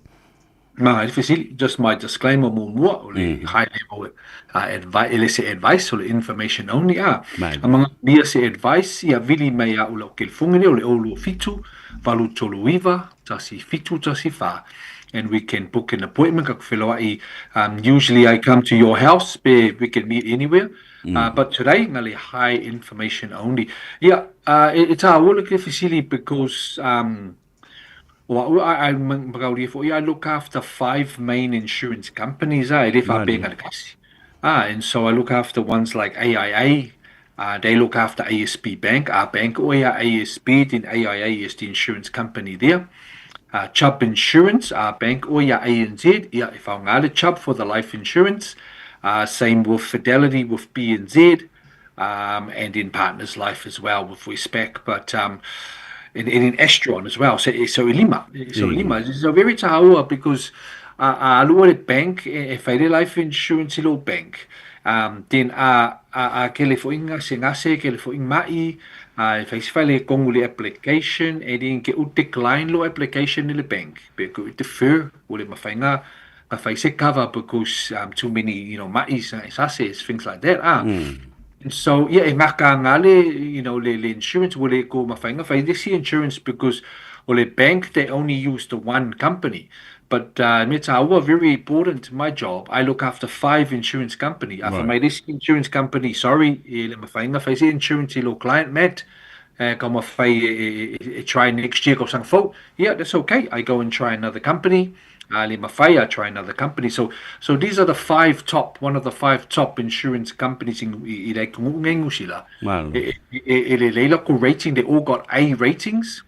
Ma, e le fesili, just my disclaimer muamua, o le high level advice, e le se advice, o le information only, a. Mai. A manaomia se advice, ia vili mai ia au lau telefoni lea, o le 027 839 1714. And we can book an appointment, ka ku feloai, usually I come to your house, pe we can meet anywhere. But today, nga le high information only. Ia, e tāua le ke fesili because, o a'u, I, I, makaulia fo'i, I look after five main insurance companies, e le faapea le kasi. And so I look after ones like AIA, they look after ASB Bank, our bank, or ASB, then AIA is the insurance company there. Chubb Insurance, our bank, or ANZ, ia, e faaaoga le Chubb for the life insurance. Same with Fidelity with BNZ, and in Partners Life as well with Westpac, but and in Astron as well. So, so e lima, so e lima. So very tāua because a alu o le bank e fai le life insurance i lou bank. Then a kele fo'i gasegase, kele fo'i ma'i, e fai si fai le kongu le application, e then ke u decline lo application i le bank. Pe ku defer, o le mawhai ngā fai se cover because too many, ma'is, sases, things like that. And so, yeah, e ngaka ngā le, le insurance, o le ko mawhai ngā fai this insurance because o le bank, they only use the one company. But me tāua, very important to my job. I look after five insurance company. A mai this insurance company, sorry, e le mawhai ngā fai se insurance i lo client Matt, ka mawhai e try next year ko sang fo. Yeah, that's okay. I go and try another company. Le mawhai, I try another company. So these are the five top, one of the five top insurance companies in i le kungu sila. Malo. E le leila ko rating, they all got A ratings.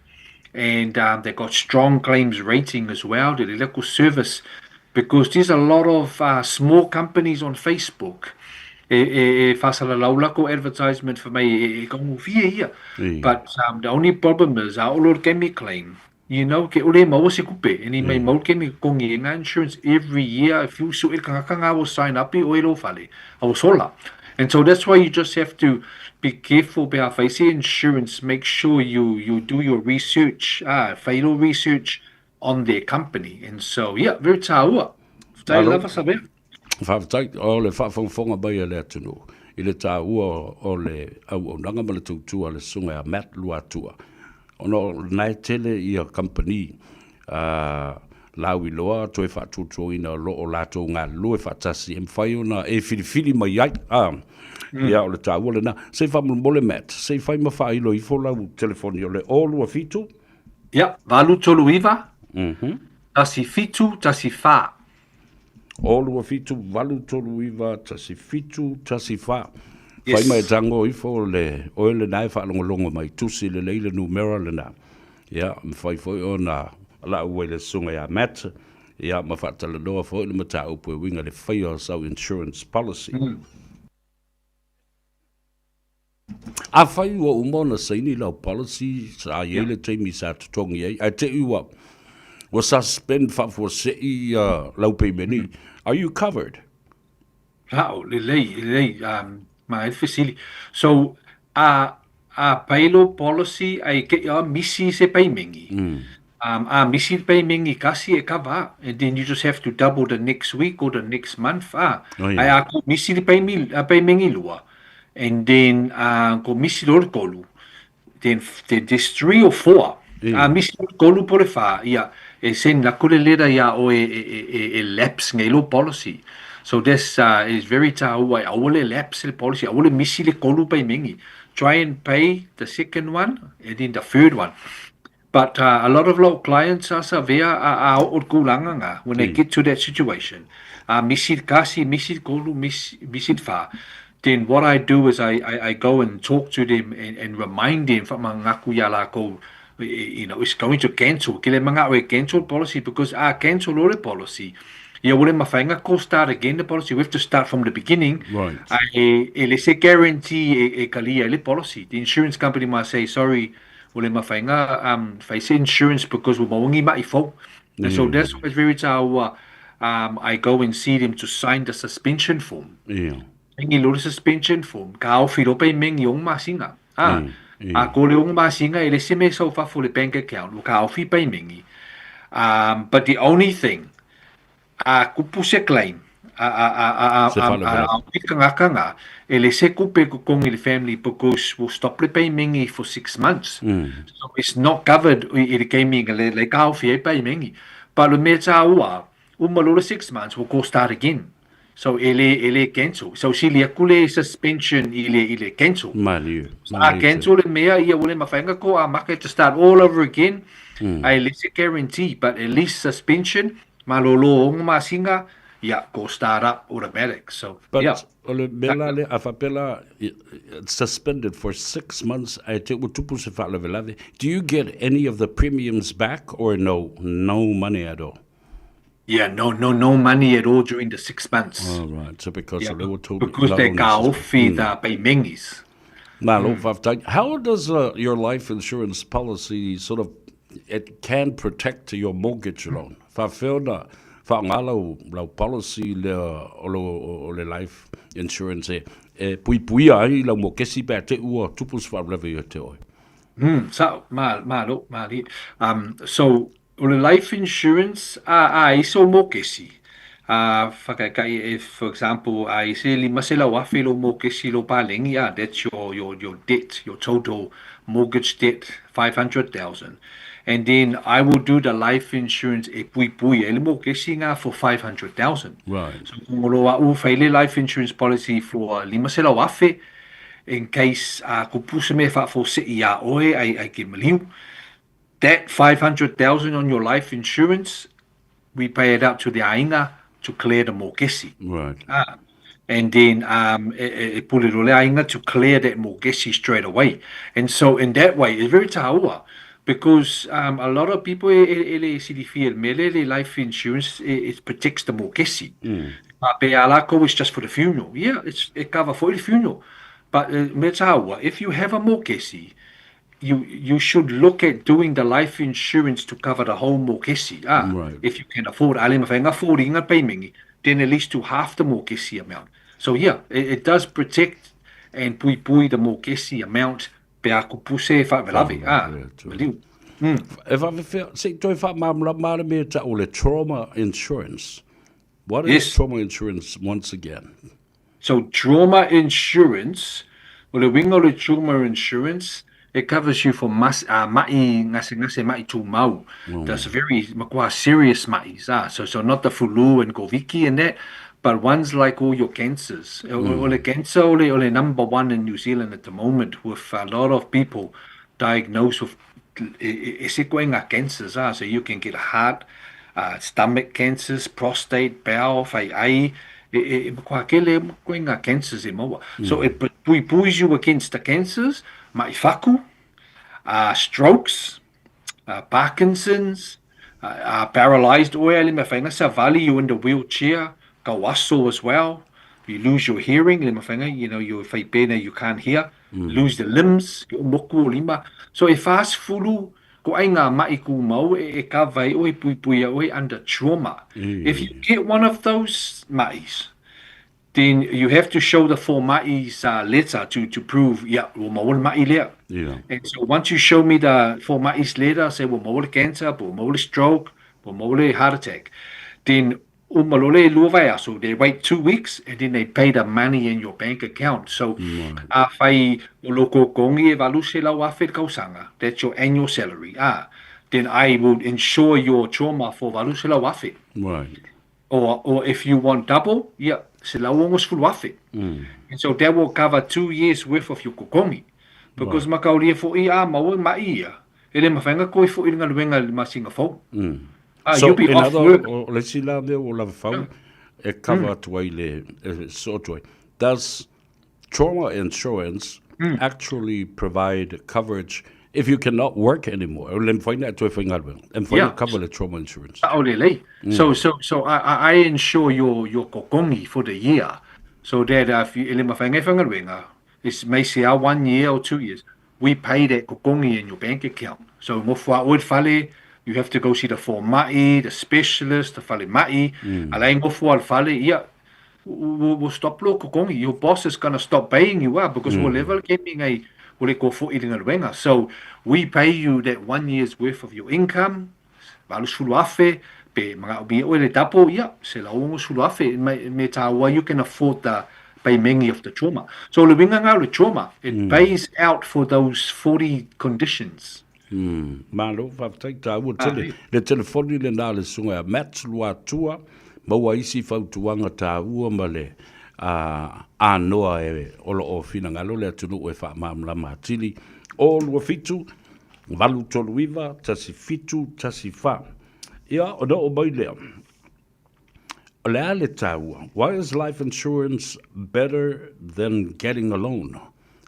And they got strong claims rating as well. The leila service, because there's a lot of small companies on Facebook. E faasalalau ko advertisement for me e kongu fia ia. But the only problem is a olo ke claim. Ke ule maua se kupe. E ni mai mau ke mi kongi e ngā insurance every year. If you su e kangaka ngā will sign up i o e lo fale. A o sola. And so that's why you just have to be careful pe a fai se insurance. Make sure you do your research, fai lo research on their company. And so, yeah, very tāua. Tai Malo. lava sabe. Faafetai o le faafogafoga mai a le atunuu i le taua o le auaunaga ma le tautua a le susuga ia Matt Luatua ona o lena e tele ia kamupani lauiloa toe faatuatuaina o loo latou galulue faatasi e mafai ona e filifili mai ai a ia o le taua lena. Se i faamolemole Matt, se i fai ma faailo ifo lau telefoni o le 027. Yeah, 839, 1714. 027 839 1714. Yes. Fai mai tago ifo le oe lena e faalogologo mai tusi lelei le numera lena. Ia, mafai foi ona lau ai le susuga ia Matt, ia ma faatalanoa foi le mataupu e uiga le faia o sau insurance policy. Afai ua uma ona saini lau policy sa i ai le taimi sa totogi ai, ae te'i ua suspend faafuasei lau peimeni, are you covered? La'o, lelei, lelei, ma e fesili. So, a pailo policy ai ke a misi se paimengi. A misi paimengi kasi e cover, and then you just have to double the next week or the next month. Ah, Oh, yeah. Ai a ko misi le paimi, a paimengi lua. And then ko misi lo le kolu. Then there's three or four. A misi lo le kolu po le wha, ia, e send la kule lera ia o e lapse ngai lo policy. So this is very tāua, aua le lapse le policy, aua le misi le kolu paimengi. Try and pay the second one and then the third one. But a lot of local clients are sa vea a o kulanga nga when they get to that situation. Misi kasi, misi kolu, misi wha. Then what I do is I go and talk to them and remind them wha mangaku ia lākou. You know, it's going to cancel. Ke le manga'o e cancel policy because a cancel loa le policy, ia ua le mafai ona ko start again le policy. We have to start from the beginning. Right. Ae e le se guarantee e, e kalia ai le policy. The insurance company might say, sorry, ua le mafai ona um, fai se insurance because ua maua ni ma'i fou. And so that's why it's very tāua um, I go and see them to sign the suspension form. Yeah. Mengi lo le suspension form, ka ofi lo pei mengi ong masinga. Ah, a ko le ong masinga e le se me sau fafo le bank account, o ka ofi pei mengi. Um, but the only thing, a kupu se claim, a a a a a Se a whale a a kangaka nga, e le se kupe ko kongi le family because we'll stop le pei mengi for 6 months. So it's not covered i i le keimi le le ka ofi e pei mengi. But le mea tā ua, uma lo le 6 months, we'll go start again. So e le e le cancel. So sili aku le suspension i le i le cancel. Maliu. A cancel le mea ia ua le mafai ona ko a make to start all over again. A e le se guarantee but at least suspension malolo ono masinga ia ko start up automatic. So But yeah. o le mea la lea, a faapea la, it's suspended for 6 months ae te ua tupu se faalavelave, do you get any of the premiums back or no, no money at all? Yeah, no, no, no money at all during the 6 months. All right, so because Yeah, o lea ua tou because they ka ofi the paymengis. Malo, faafetai. How does your life insurance policy sort of, it can protect your mortgage loan? Faafefea ona faaaoga lau, lau policy lea o, lo, o le life insurance e, e puipuia ai lau mokesi pe a te ua tupu se faalavelave ia te oe? Sa'o, ma, malo, malie. Um, so, O le life insurance, a, a i sou mokesi, a, whakaika'i, if, for example, a i se 500,000 lou mokesi lou palegi, a, that's your, your, your debt, your total mortgage debt, 500,000. And then I will do the life insurance e puipui ai le mokesi ngā for 500,000. Right. So ko ngolo a'u whai le life insurance policy for 500,000 in case a ko pusa me whaafosi'i a oe ai, ai ke maliu. That 500,000 on your life insurance, we pay it out to the aiga to clear the mokesi. Right. Ah, and then um, e, e, e pule le aiga to clear that mokesi straight away. And so in that way, it's very taua because um, a lot of people e, e, e le silifia le mele le life insurance, it, it protects the mokesi. But pe a lākou, it's just for the funeral. Yeah, it's, it cover for the funeral. But uh, me taua, if you have a mokesi, you you should look at doing the life insurance to cover the whole mokesi. Ah, Right. if you can afford, ale mawhai ngā afford i ngā paymengi, then at least to half the mokesi amount. So yeah, it, it does protect and pui pui the mokesi amount pe a kupuse e whaawelawe. Ah, maliu. E whaawhewhea, se i toe whaamāmlama le mea tau le trauma insurance. What is Yes. trauma insurance once again? So trauma insurance, o le uiga o le trauma insurance, it covers you for mas, uh, ma'i gasegase, ma'i tumau. That's very makuā serious ma'is. Ah, so, so not the fulu and koviki and that, but ones like all your cancers. O, o le cancer o le, o le number one in New Zealand at the moment with a lot of people diagnosed with e, e, e se koe ngā cancers. Ah, so you can get heart, uh, stomach cancers, prostate, bowel, whai ai, e, e, e makuā kele koe ngā cancers e maua. So it puipuis you against the cancers, ma'i whaku, uh, strokes, uh, Parkinson's, uh, uh, paralyzed oe ale me whainga savali, you in the wheelchair, kauaso as well. You lose your hearing, le mawhainga, you know, you whai pēne, you can't hear, lose the limbs, o moku o lima. So e fast fulu, ko ai ngā ma'i kūmau e, e ka vai oe puipuia oe under trauma. If you get one of those ma'is, then you have to show the fōma'i's uh, letter to, to prove, yeah, ua maua le ma'i lea. Yeah. And so once you show me the fōma'i's letter, say ua maua le cancer, ua maua le stroke, ua maua le heart attack, then uma loa le lua vaiaso, they wait 2 weeks and then they pay the money in your bank account. So, a whai o lo kokongi e 800,000 le kausaga, that's your annual salary. Ah, then I will insure your trauma for 800,000. Right. Or, or if you want double, yeah, 160,000. And so that will cover 2 years worth of your kokongi. Because right. makauria fo'i a maua ma'i ia. E le mawhainga koe fo'i le ngaluenga le masinga fou. Ah, So, you'll be in off other, work. o le isi la mea ua lava fau, e cover atu ai le, e soo atu ai. Does trauma insurance actually provide coverage If you cannot work anymore, e le mafai ona e toe faigaluega. E mafai ona cover le trauma insurance. Sao lelei. So so so I I I insure your your kokongi for the year so that if you, e le mafai ona e faigaluega, it's may se a one year or 2 years, we pay that kokongi in your bank account. So ngofo a oe le fale, you have to go see the foma'i, the specialist, the fale ma'i, a la e ngofo a le fale, ia, we'll, we'll stop lo kokongi. Your boss is gonna stop paying you, ah, because ua leva le kemi ngai ua le kofo i le galuega. So we pay you that one year's worth of your income, 80,000, pe manaomia oe le double, ia, 160,000, me tāua you can afford the paymengi of the trauma. So o le uiga ngā o le trauma, it pays out for those 40 conditions. Malo, faafetai tāua tele. Le telefoni lenā le susuga ia Matt Luatua, maua isi fautuaga tāua ma le anoa e o lo o finagalo le atunuu e faamalamalama atili. O 27 839 1714. Ia, ona oo mai lea, o le a le taua? Why is life insurance better than getting a loan?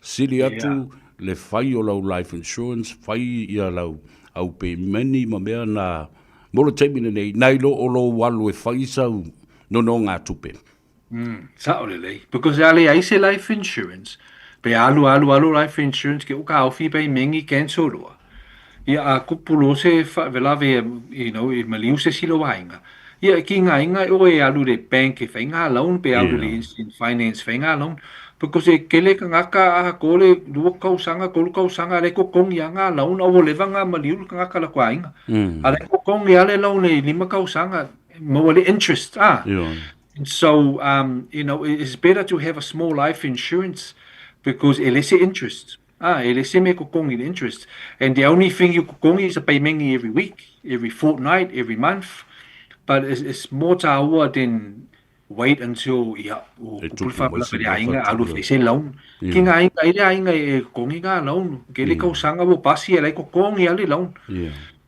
Sili atu le fai o lau life insurance, fai ia lau au pemeni ma mea na, mo le taimi lenei, nai lo o lou alu e fai sau nonogatupe. Sao lelei. Because a leai se life insurance, pe alu alu alu life insurance ke uka ofi pei mengi cancel loa. Ia a kupu loa se faalavelave you know, e maliu se isi lou aiga, ia e ki ngā inga e oe e alu i le bank e fai ngā loan pe alu i le instant finance fai ngā loan because e kele kangaka a ko le lua kausaga tolu kausaga le kokongi a ngā loan a ua leva ngā maliu le kangaka la ko aiga. A le kokongi a le loan e lima kausaga maua le interest a. And so um you know it's better to have a small life insurance because e le se interest. Ah, e le se me kokongi le interest. And the only thing you kokongi is a paymengi every week, every fortnight, every month. But it's, it's more tāua than wait until ia, o E kupu tupu mai le se whawhawhare mea ainga, alu whaturia. whai se loan. Ki ngā ainga, i le ainga e kokongi ngā loan. Ke le kausaga ua pasi e lai kokongi a le loan.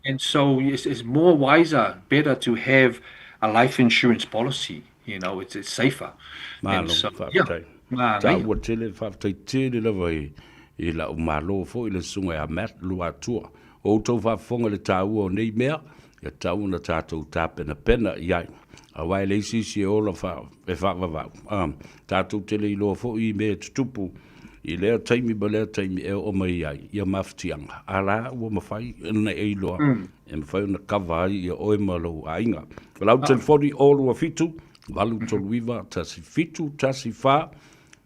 And so it's, it's more wiser, better to have a life insurance policy, you know, it's, it's safer. And Malo, so, yeah, faafetai. ngā ngaia. Taua tele, faafetai tele lava i, i lau malo foi le susuga ia Matt Luatua. O outou faafofoga i le taua o nei mea, ia tatau ona tatou tapenapena i ai. Aua e leai se isi e ola fa, e faavavau. A, tatou te le iloa foi i mea e tutupu i lea taimi ma lea taimi e oo mai ai ia mafatiaga. A la ua mafai ona e iloa e mafai ona kava ai ia oe ma lou aiga. O lau telefoni o 27 839 1714.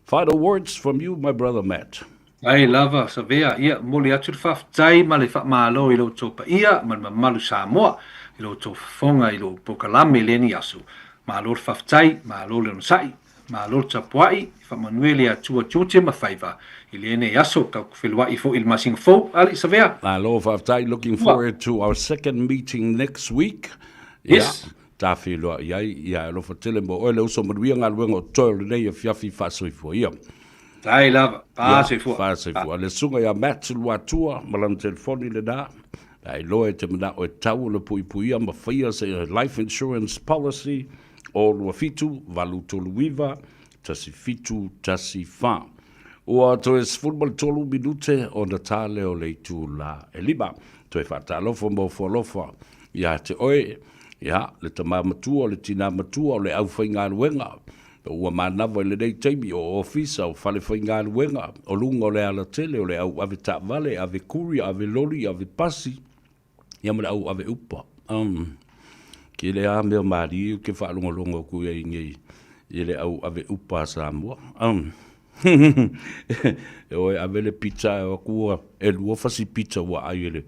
Final words from you, my brother Matt. Ai lava, Savea, ia, momoli atu le faafetai ma le faamalo i lo outou paia ma le mamalu Samoa, i lo outou fofoga i lou polokalame i lenei aso. Malo le faafetai, malo le onosai, malo le tapuai, faamanuia le Atua tiute ma faiva i lenei aso. Tau feluai foi i le masina fou, alii Savea. Malo faafetai, looking forward to our second meeting next week. Yes. Ia, ta feiloai ai, ia e alofa tele mo oe le uso manuia galuega o totoe o lenei afiafi faasoifua ia. Tai lava, faasoifua. Faasoifua. Le susuga ia Matt Luatua ma lana telefoni lena, pe a iloa e te manao e tau ona puipuia ma faia se life insurance policy o 27 839 1714. Ua toe 13 minute ona ta lea o le itula e lima. Toe faatalofa ma ofo alofa ia te oe, ia, le tama matua, le tina matua o le aufaigaluega, ua manava i lenei taimi o ofisa, o fale faigaluega, o luga o le alatele, o le au ave taavale, ave courier, ave loli, ave pasi, ia ma le au ave upa. Um, ke le a mea malie ou te faalogologo atu i ai nei i le au ave upa a Samoa. Um, e oe ave le pizza e o atu ua e lua fasi pizza ua ai e le,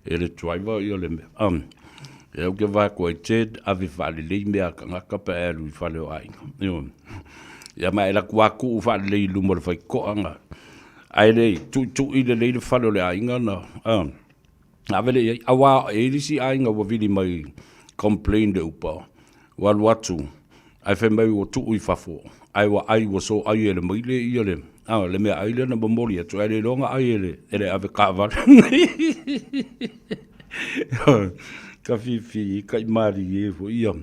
e le driver ia le mea. Um, e au ke vae atu ai Ted ave faalelei mea a tagata pe a e alu i fale o aiga. Ioe. Ia ma e alu atu a tuu faalelei i luma o le faitotoa ae le tuitui lelei le fale o le aiga na. Um, Ave lea i ai. Aua e i ai le isi aiga ua vili mai complain le upa, ua alu atu ae fai mai ua tuu i fafo, ae ua ai ua so ai e le maile ia le, a, le meaai lea na momoli atu, ae le iloa na ai e le, e le avetaavale. Ka fifi kai malie foi ia.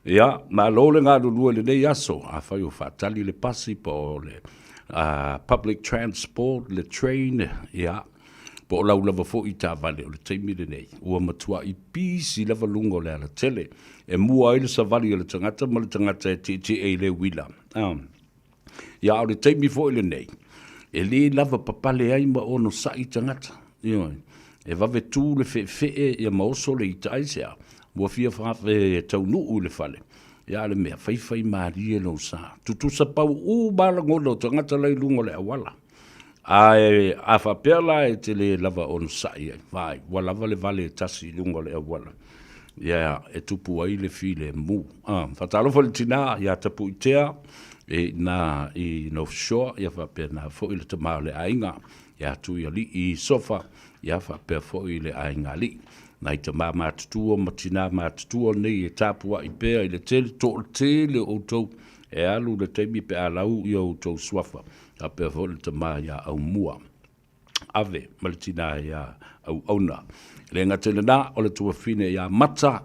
Ia, malo le galulue i lenei aso, afai o faatali le pasi po o le public transport, le train, ia. Po o lau lava foi i taavale o le taimi lenei, ua matuai pisi lava luga o le alatele e mua ai le savali a le tagata ma le tagata e tietie i le uila. Ia, a o le taimi foi lenei, e le lava papale ai ma onosai tagata. Ioe. E vave tu le feefee ia ma oso le ita aisea, ua fia taunuu i le fale. Ia a le mea, faifai malie lou sa. Tutusa pau uma lava lagona o tagata la i luga o le auala. Ae a faapea la e te le lava onosai ai, vaai, ua lava le vale e tasi i luga o le auala, ia e tupu ai le filemu. A, faatalofa i le tina ia Tapuitea e i ina i North Shore, ia faapena foi le tama o le aiga ia Tuialii Sofa, ia faapea foi le aiga alii. Nai tama matutua ma tina matutua nei e tapuai pea i le tele, toatele o outou e alu le taimi pe a lau ia outou suafa. Faapea foi le tama ia Aumua Ave ma le tina ia Auauna. E le gata i lena, o le tuafine ia Mata,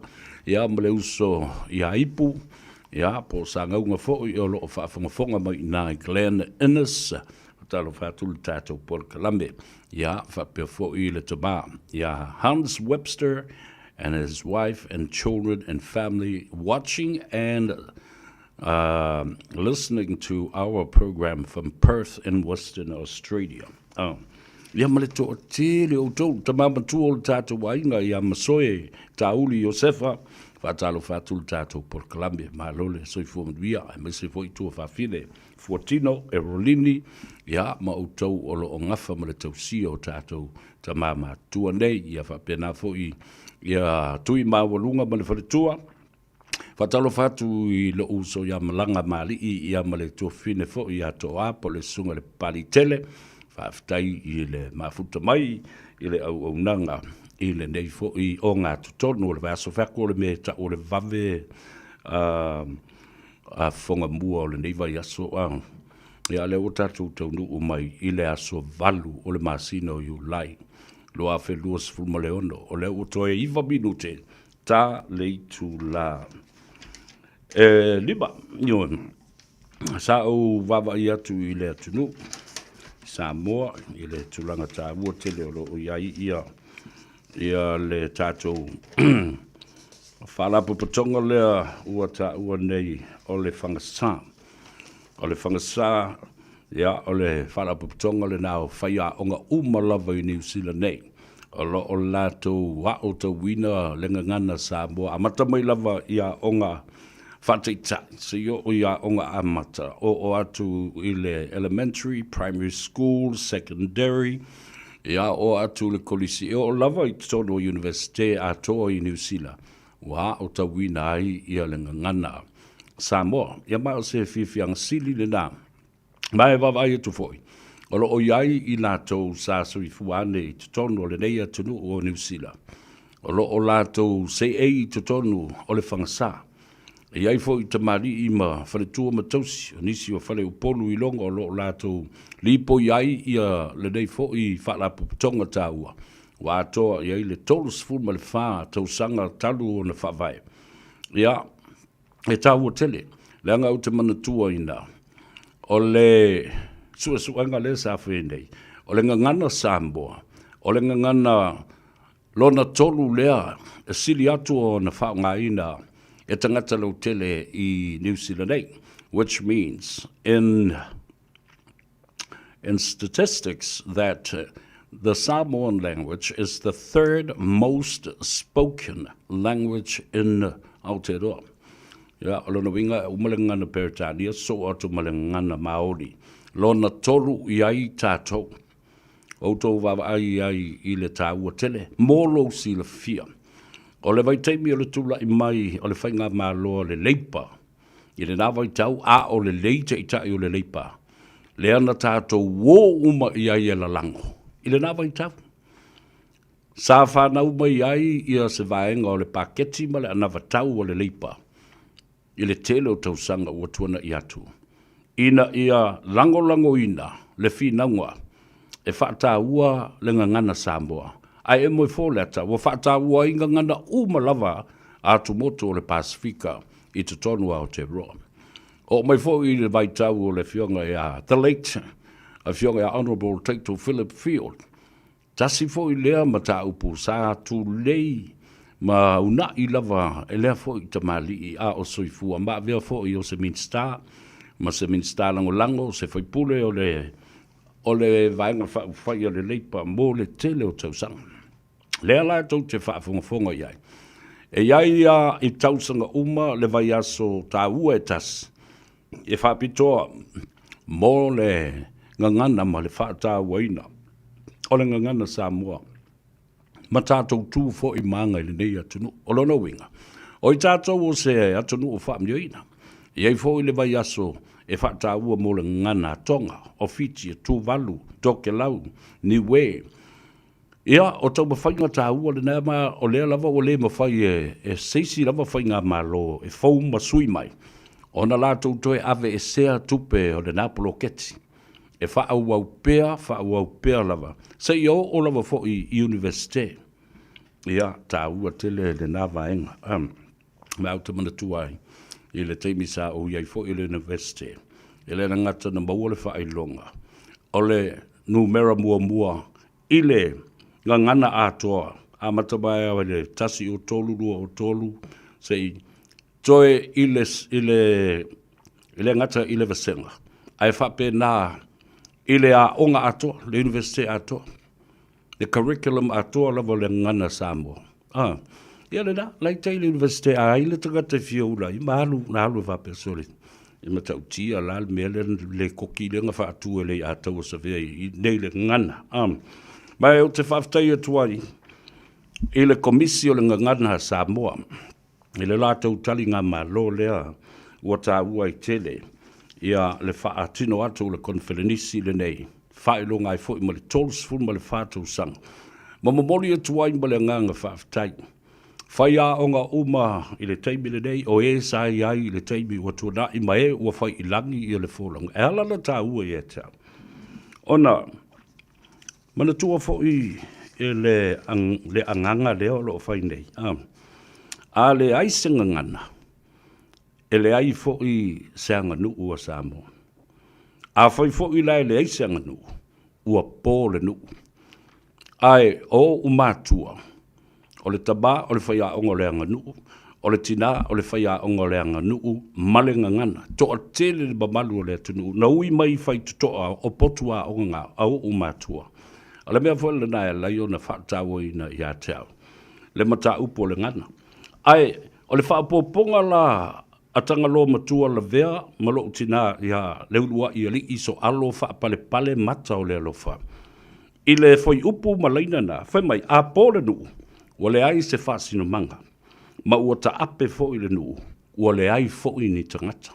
ia ma le uso ia Ipu, ia po o Sagauga foi o lo o faafogafoga mai i ina i Glen Innes. Talofa atu le tatou polokalame. Ia faapea foi le tama ia Hans Webster and his wife and children and family watching and listening to our program from Perth in Western Australia. Oh. Ia ma le toatele o outou, tama matua o le tatou aiga ia Masoe Tauli Iosefa, faatalofa atu le tatou polokalame, malo le soifua manuia, aemaise foi tua faafine, Fuatino, Erolini, ia ma outou o lo o gafa ma le tausia o tatou tama matua nei, ia faapena foi ia Tui Maualuga ma le faletua. Faatalofa atu i lou uso ia Malaga Maalii ia ma le tuafafine foi ia Toa po o le Susuga i le Papaliitele. Faafetai i le mafuta mai i le auaunaga i lenei foi ogatotonu o le vaiaso. Fai atu o le mea e tau o le vave a fofoga mua o lenei vaiaso. Ia o lea ua tatou taunuu mai i le aso 8 o le masina o Iulai 2026. O lea ua toe 9 minute Ta le itula e 5. Ioe. Sa ou vaavaai atu i le atunuu i Samoa i le tulaga taua tele o lo o i ai ia ia le tatou faalapotopotoga lea ua taua nei o le fagasa. O le fagasa, ia, o le faalapotopotoga lena o faiaoga uma lava i Niu Sila nei, o lo o latou aotauina le gagana Samoa, amata mai lava i aoga faataitai seia oo i aoga amata, oo atu i le elementary, primary school, secondary, ia, oo atu i le kolisi, e oo lava i totonu o Iunivesite atoa i Niu Sila, ua aotauina ai ia le gagana Samoa. Ia ma o se fiafiaga sili lena. Ma e vaavaai atu foi, o lo o i ai i latou sa soifua ane i totonu o lenei atunuu o Niu Sila, o lo o latou seei i totonu o le fagasa. E i ai foi tamalii ma faletua ma tausi o nisi o fale Upolu i Logo o lo o latou lipoi ai ia lenei foi faalapotopotoga taua ua atoa i ai le 34 tausaga talu ona faavae. Ia, e taua tele, leaga ou te manatuaina, o le suesuega lea sa fai nei, o le gagana Samoa, o le gagana lona tolu lea e sili atu ona faaaogaina e tagata lautele i Niu Sila nei, which means in in statistics that the Samoan language is the third most spoken language in Aotearoa. Ia, o lona uiga, e uma le gagana Peretania, soo atu ma le gagana Māori. Lona tolu i ai tatou. Outou vaavaai ai i le taua tele mo lou silafia. O le vaitaimi o le tula'i mai o le faigamalo a le Leipa i lena vaitau, a o lelei taitai o le Leipa, lea na tatou o uma i ai e lalago i lena vaitau. Sa fanau mai ai ia se vaega o le paketi ma le anavatau a le Leipa i le tele o tausaga ua tuana'i atu, ina ia lagolagoina le finauga e faataua le gagana Samoa, ae e moe fo le ata, ua faataua ai gagana uma lava a atumotu o le Pasefika i totonu o Aotearoa. Oo mai foi i le vaitau o le Afioga ia The Late Afioga ia Honourable Taito Philip Field. Tasi foi lea mataupu sa tulei ma una'i lava e lea foi tamalii a o soifua ma avea foi o se Minisita ma se Minisita Lagolago, se faipule o le o le Vaega Faaupufai a le Leipa mo le tele o tausaga. Lea la tou te faafogafoga i ai, e i ai lava i tausaga uma le vaiaso taua e tasi e faapitoa mo le gagana ma le faatauaina o le gagana Samoa ma tatou tu foi ma aga i lenei atunuu. O lona uiga, o i tatou o se atunuu faamioina, e i ai foi le vaiaso e faataua mo le gagana a Tonga, o Fiti, Tuvalu, Tokelau, Niue. Ia, o taumafaiga taua lena, ma o lea lava ua le mafai e se isi lava faigamalo e fou ma sui mai ona latou toe aveesea tupe o lena poloketi e faaauau pea, faaauau pea lava seia oo lava foi i Iunivesite. Ia, taua tele lena vaega. Ma ou te manatua ai i le taimi sa ou i ai foi i le Iunivesite, e le gata na maua le faailoga o le numera muamua i le gagana atoa, amata mai lava i le 1 o 3, 2 o 3, seia toe i le, i le, e le gata i le vasega, ae faapena i le aoga atoa, le Iunivesite atoa. Le curriculum atoa lava o le gagana Samoa. Ah, ia lena, laita i le Iunivesite a ai le tagata e fia ula ai, ma alu, na alu e faapea sole. E matautia la le mea lea le koki lea na faatu e le Ataua Savea i nei le gagana. Ah, ma ou te faafetai atu ai i le Komisi o le Gagana a Samoa i le latou taligamalo lea ua taua ai tele ia le faatino atu o le koneferenisi lenei, faailoga ai foi ma le 34 tausaga, ma momoli atu ai ma le agaga faafetai. Faiaoga uma i le taimi lenei, o e sa i ai i le taimi ua tuanai ma e ua fai i lagi ia le folauga. E ala ona taua ia te au, ona manatua foi e le, le agaga lea o lo o fai nei, a, a leai se gagana, e leai foi se aganuu a Samoa. Afai foi la e leai se aganuu, ua po le nuu. Ae o ou matua, o le tama o le faiaoga o le aganuu, o le tina o le faiaoga o le aganuu ma le gagana. Toatele le mamalu o le atunuu na ui mai i faitotoa o potu aoga a ou matua. O le mea foi lena e ala ai ona faatauaina ia te au le mataupu o le gana. Ae o le faaopoopoga la a Tagaloa Matua Lavea ma lou tina ia Leuluai Alii Soalo Faapalepale Mata o le Alofa i le fuaiupu ma laina na, fai mai, a po le nuu, ua leai se faasinomaga, ma ua taape foi le nuu, ua leai foi ni tagata.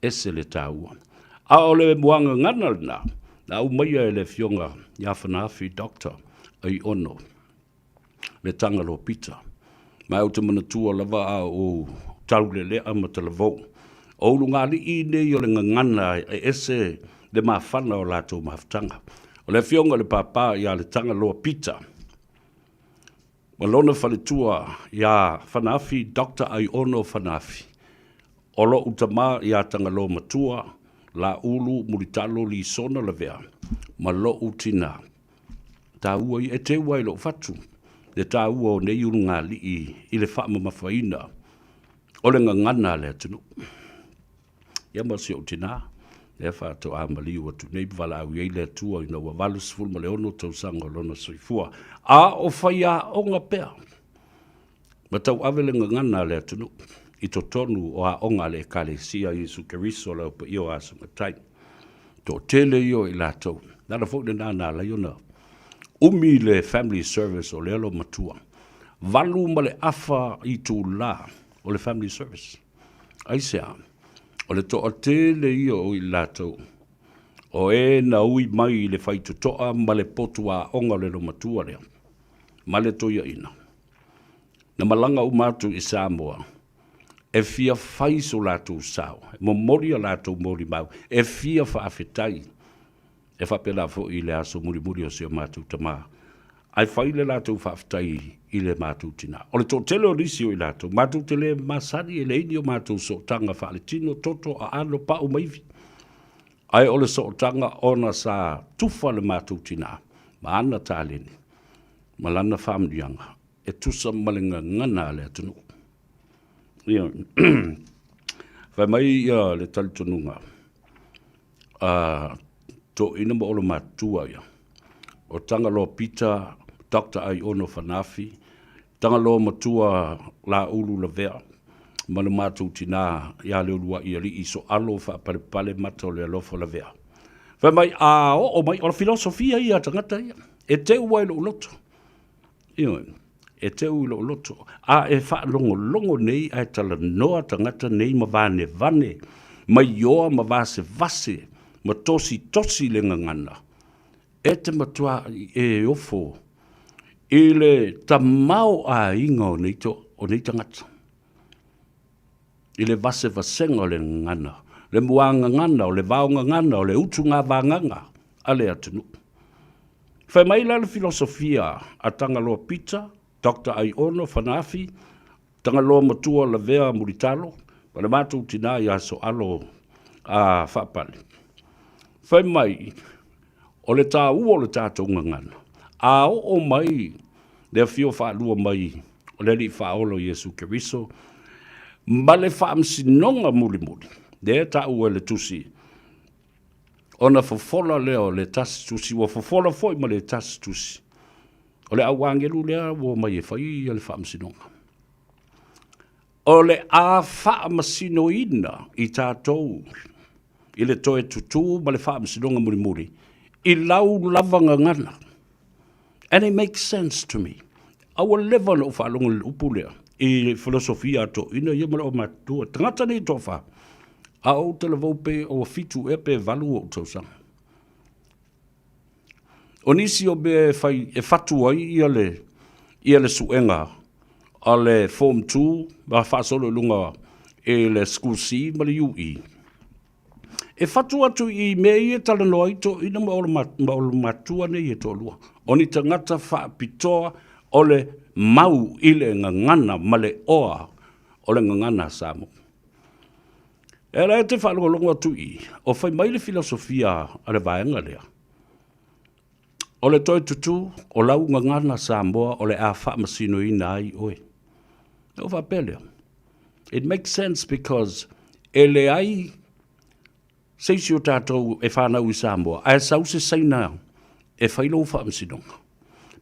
Ese le taua. A o le muagagana lena, na aumaia e le Afioga ia Fanaafi Doctor Aiono le Tagaloa Pita. Ma ou te manatua lava a ou taulelea ma talavou. O ulugalii nei o le gagana e ese le mafana o latou mafutaga. O le afioga i le Papa ia le Tagaloa Pita ma lona faletua ia Fanaafi Doctor Aiono Fanaafi. O lo'u tama ia Tagaloa Matua, Laulu Mulitalo Lisona Lavea ma lo'u tina Taua ia, e teu ai lou fatu le taua o nei ulugalii i le faamamafaina o le gagana a le atunuu. Ia ma si ou tinā, lea faatoa maliu atu nei ma valaau i ai le Atua ina ua 86 tausaga o lona soifua, a o faiaoga pea ma tauave le gagana a le atunuu i totonu o aoga a le Ekalesia Iesu Keriso le Au Paia o Aso Matai. Toatele ia o i latou. Le ala foi lena na ala ai ona umi le family service o lea loomatua. 8.5 itula o le family service. Aisea? O le toatele ia o i latou o e na ui mai i le faitotoa ma le potu aoga o le loomatua lea ma le toeaina. Na malaga uma atu i Samoa e fia fai so latou sao, e momoli a latou molimau, e fia faafetai. E faapena foi i le aso mulimuli o si o matou tama, ae fai le latou faafetai i le matou tina. O le toatele o nisi o i latou, matou te le masani, e leai ni o matou sootaga faaletino, toto, aano, pau ma ivi. Ae o le sootaga ona sa tufa le matou tina. ma ana taleni ma lana faamanuiaga e tusa ma le gagana a le atunuu. Ia, fai mai ia le talitonuga a toeaina ma olomatua ia, o Tagaloa Peter, Doctor Aiono Fanafi, Tagaloa Matua Laulu Lavea ma le matou tina ia Leuluai Alii Soalo Faapalepale Mata o le Alofa Lavea. Fai mai, a oo mai, o le filosofia ia a tagata ia, e teu ai i lou loto. Ioe, e teu i lou loto. A e faalogologo nei ae talanoa tagata nei ma vanevane, maioa ma vasevase, ma tositosi le gagana, e te matua e ofo i le tamaoaiga o nei, to, o nei tagata. I le vasevasega o le gagana, le muagagana, o le vaogagana, o le utuga vagaga a le atunuu. Fai mai la le filosofia a Tagaloa Peter, Doctor Aiono Fanaafi, Tagaloa Matua Lavea Mulitalo, ma le matou tina ia Soalo a Faapale. Fai mai, o le taua o le tatou gagana, a oo mai le afio faalua mai o le Alii Faaola o Iesu Keriso, ma le faamasinoga mulimuli, lea e taua e le Tusi, ona fofola lea o le tasi tusi, ua fofola foi ma le tasi tusi. O le au agelu lea ua omai e fai ia le faamasinoga. O le a faamasinoina i tatou i le toe tutū ma le faamasinoga mulimuli i lau lava gagana. And it makes sense to me. A ua leva ona ou faalogo i le upu lea i filosofia a toeaiina ia ma le aumatutua. Tagata nei e toafa, a ou talavou pe ua fitu ea pe valu ou tausaga. O nisi o mea e fai e fatu ai ia le ia le suega a le Form 2 ma faasolo i luga i le School C ma le UE. E fatu atu i mea ia e talanoa ai toeaiina ma olomatua nei e toalua, o ni tagata faapitoa o le mau i le gagana ma le oa o le gagana a Samoa. E ala e te faalogologo atu i i, o fai mai le filosofia a le vaega lea, o le toe tutū o lau gagana Samoa o le a faamasinoina ai oe. Na ou faapea lea, it makes sense because e leai se isi o tatou e fanau i Samoa ae sau se Saina e fai lou faamasinoga.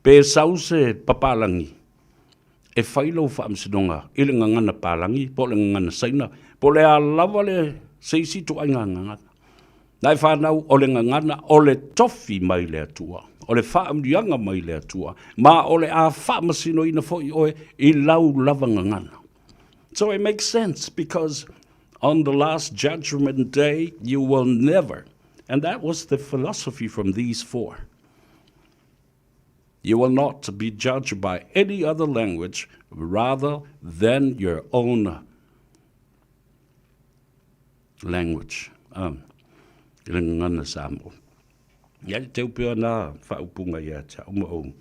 Pe sau se papalagi e fai lou faamasinoga i le gagana palagi po o le gagana Saina po o le a lava le se isi ituaiga gagana. Na e fanau o le gagana o le tofi mai le Atua, o le faamanuiaga mai le Atua, ma o le a faamasinoina foi oe i lau lava gagana. So it makes sense because on the last judgment day you will never, and that was the philosophy from these four. You will not be judged by any other language rather than your own language. Um, i le gagana Samoa. Ia te teu pea nā faaupuga ia te au ma ou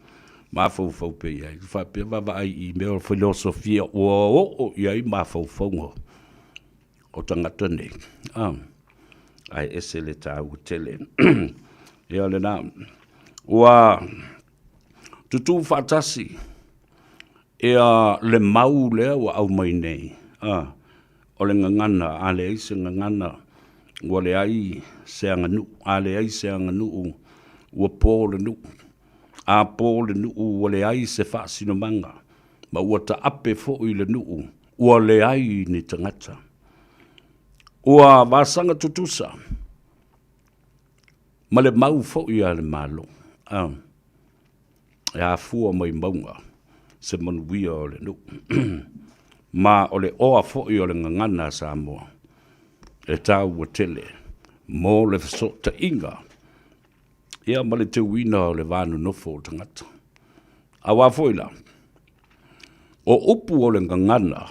mafaufau pea i ai. Faapea vaavaai i mea o filosofia ua oo i ai mafaufauga o tagata nei. Um, ae ese le tāua tele. Ia lena, ua tutū faatasi ia le mau lea ua aumai nei, a, o le gagana, a leai se gagana, ua leai se aganuu, a leai se aganuu, ua po le nuu. A po le nuu ua leai se faasinomaga, ma ua taape foi le nuu, ua leai ni tagata. Ua vasaga tutusa ma le mau foi a le Malo, a, e afua mai mauga se manuia o le nuu. Ma o le oa foi o le gagana a Samoa e taua tele mo le fesootaiga ia ma le teuina o le va nonofo o tagata. Aua foi la, o upu o le gagana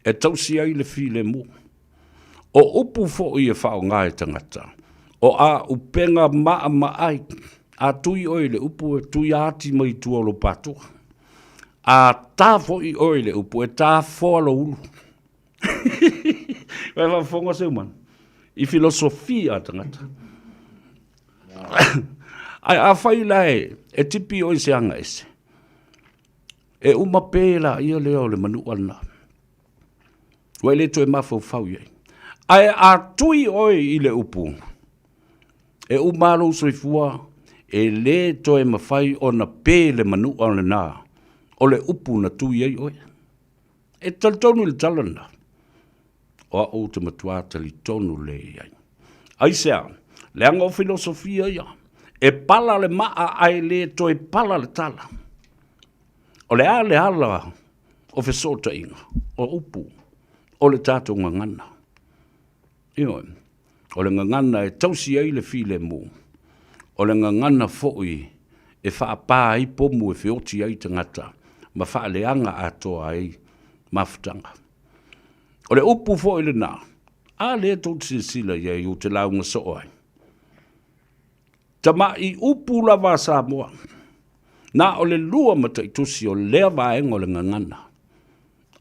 e tausi ai le filemu. O upu foi e faaaoga e tagata, o a upega maamaai, a tui oe i le upu e tuia ati mai tua o lou patoa. A ta foi oe i le upu e ta foa lou ulu. Vai faafofoga Seumanu i filosofia a tagata. Ae afai la e tipi oe i se aga ese, e uma pē laia lea o le manua lena. Ua e le toe mafaufau i ai. Ae a tui oe i le upu, e uma lou soifua, e le toe mafai ona pē le manua lena o le upu na tui ai oe. E talitonu i le tala lena. O au ou te matua talitonu lelei i ai. Aisea? Leaga o filosofia ia. E pala le maa ae le toe pala le tala. O le a le ala o fesootaiga, o upu, o le tatou gagana. Ioe, o le gagana e tausi ai le filemu, o le gagana foi e faapa ai pomu e feoti ai tagata ma faaleaga atoa ai mafutaga. O le upu foi lena, a lea tou te silasila i ai ou te lauga soo ai. Tama'i upu lava a Samoa, na o le lua mataitusi o lea vaega o le gagana,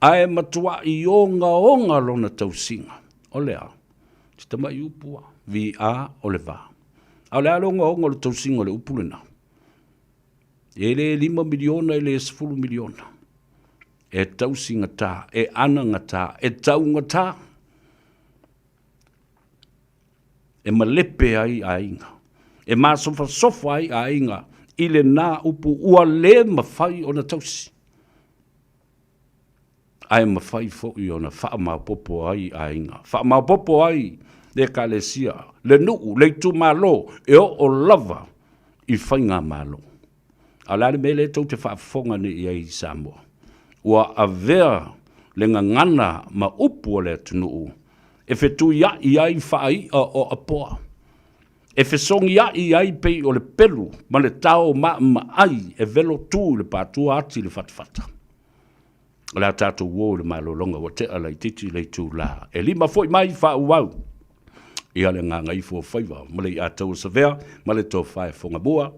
ae matua'i ogaoga lona tausiga. O le a? Si tama'i upu a, VA o le va. A o le a le ogaoga o le tausiga o le upu lena? E le $5 miliona e le $10 miliona. E tausigata, e anagata, e taugata. E malepe ai aiga, e masofasofa ai aiga i lena upu ua le mafai ona tausi, ae mafai foi ona faamaopoopo ai aiga, faamaopoopo ai le Ekalesia, le nuu, le itumalo, e oo lava i faigamalo. A o le a le mea lea tou te faafofoga nei i ai i Samoa? Ua avea le gagana ma upu a le atunuu e fetuia'i ai faai'a o apoa, e fesogia'i ai pei o le pelu ma le tao maamaai e velo tu i le patua ati i le fatafata. O le a tatou o i le malologa ua tea laitiiti le itulā. E lima foi mai faaauau ia le gagaifo o faiva ma le iataua savea ma le tofa e fogamua,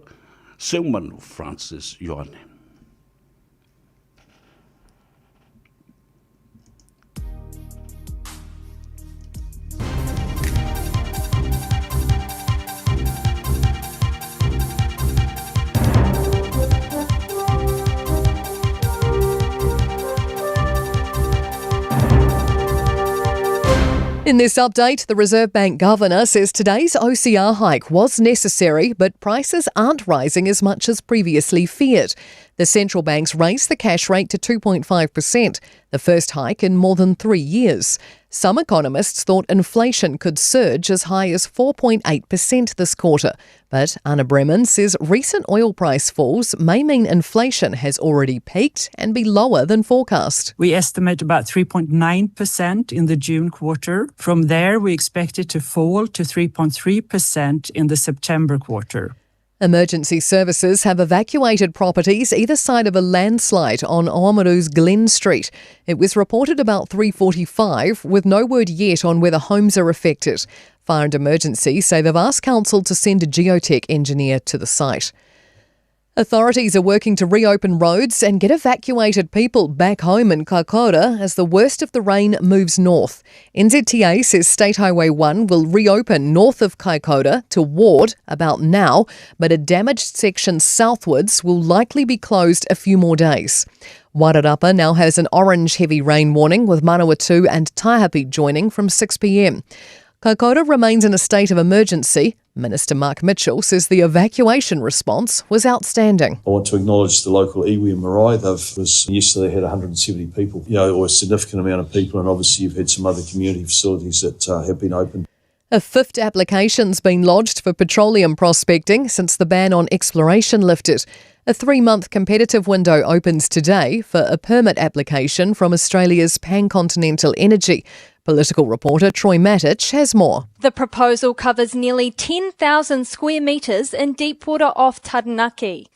Seumanu Francis Ioane. In this update, the Reserve Bank Governor says today's OCR hike was necessary, but prices aren't rising as much as previously feared. The central bank's raised the cash rate to 2.5%, the first hike in more than three years. Some economists thought inflation could surge as high as 4.8% this quarter. But Anna Breman says recent oil price falls may mean inflation has already peaked and be lower than forecast. We estimate about 3.9% in the June quarter. From there, we expect it to fall to 3.3% in the September quarter. Emergency services have evacuated properties either side of a landslide on Oamaru's Glen Street. It was reported about 3:45 with no word yet on whether homes are affected. Fire and Emergency say they've asked council to send a geotech engineer to the site. Authorities are working to reopen roads and get evacuated people back home in Kaikoura as the worst of the rain moves north. NZTA says State Highway 1 will reopen north of Kaikoura to Ward about now, but a damaged section southwards will likely be closed a few more days. Wairarapa now has an orange heavy rain warning with Manawatu and Taihape joining from 6pm. Kaikoura remains in a state of emergency. Minister Mark Mitchell says the evacuation response was outstanding. I want to acknowledge the local iwi and marae. They've was yesterday had 170 people, you know, or a significant amount of people, and obviously you've had some other community facilities that uh, have been opened. A fifth application's been lodged for petroleum prospecting since the ban on exploration lifted. A three month competitive window opens today for a permit application from Australia's Pancontinental Energy. Political reporter Troy Matich has more. The proposal covers nearly 10,000 square metres in deepwater off Taranaki.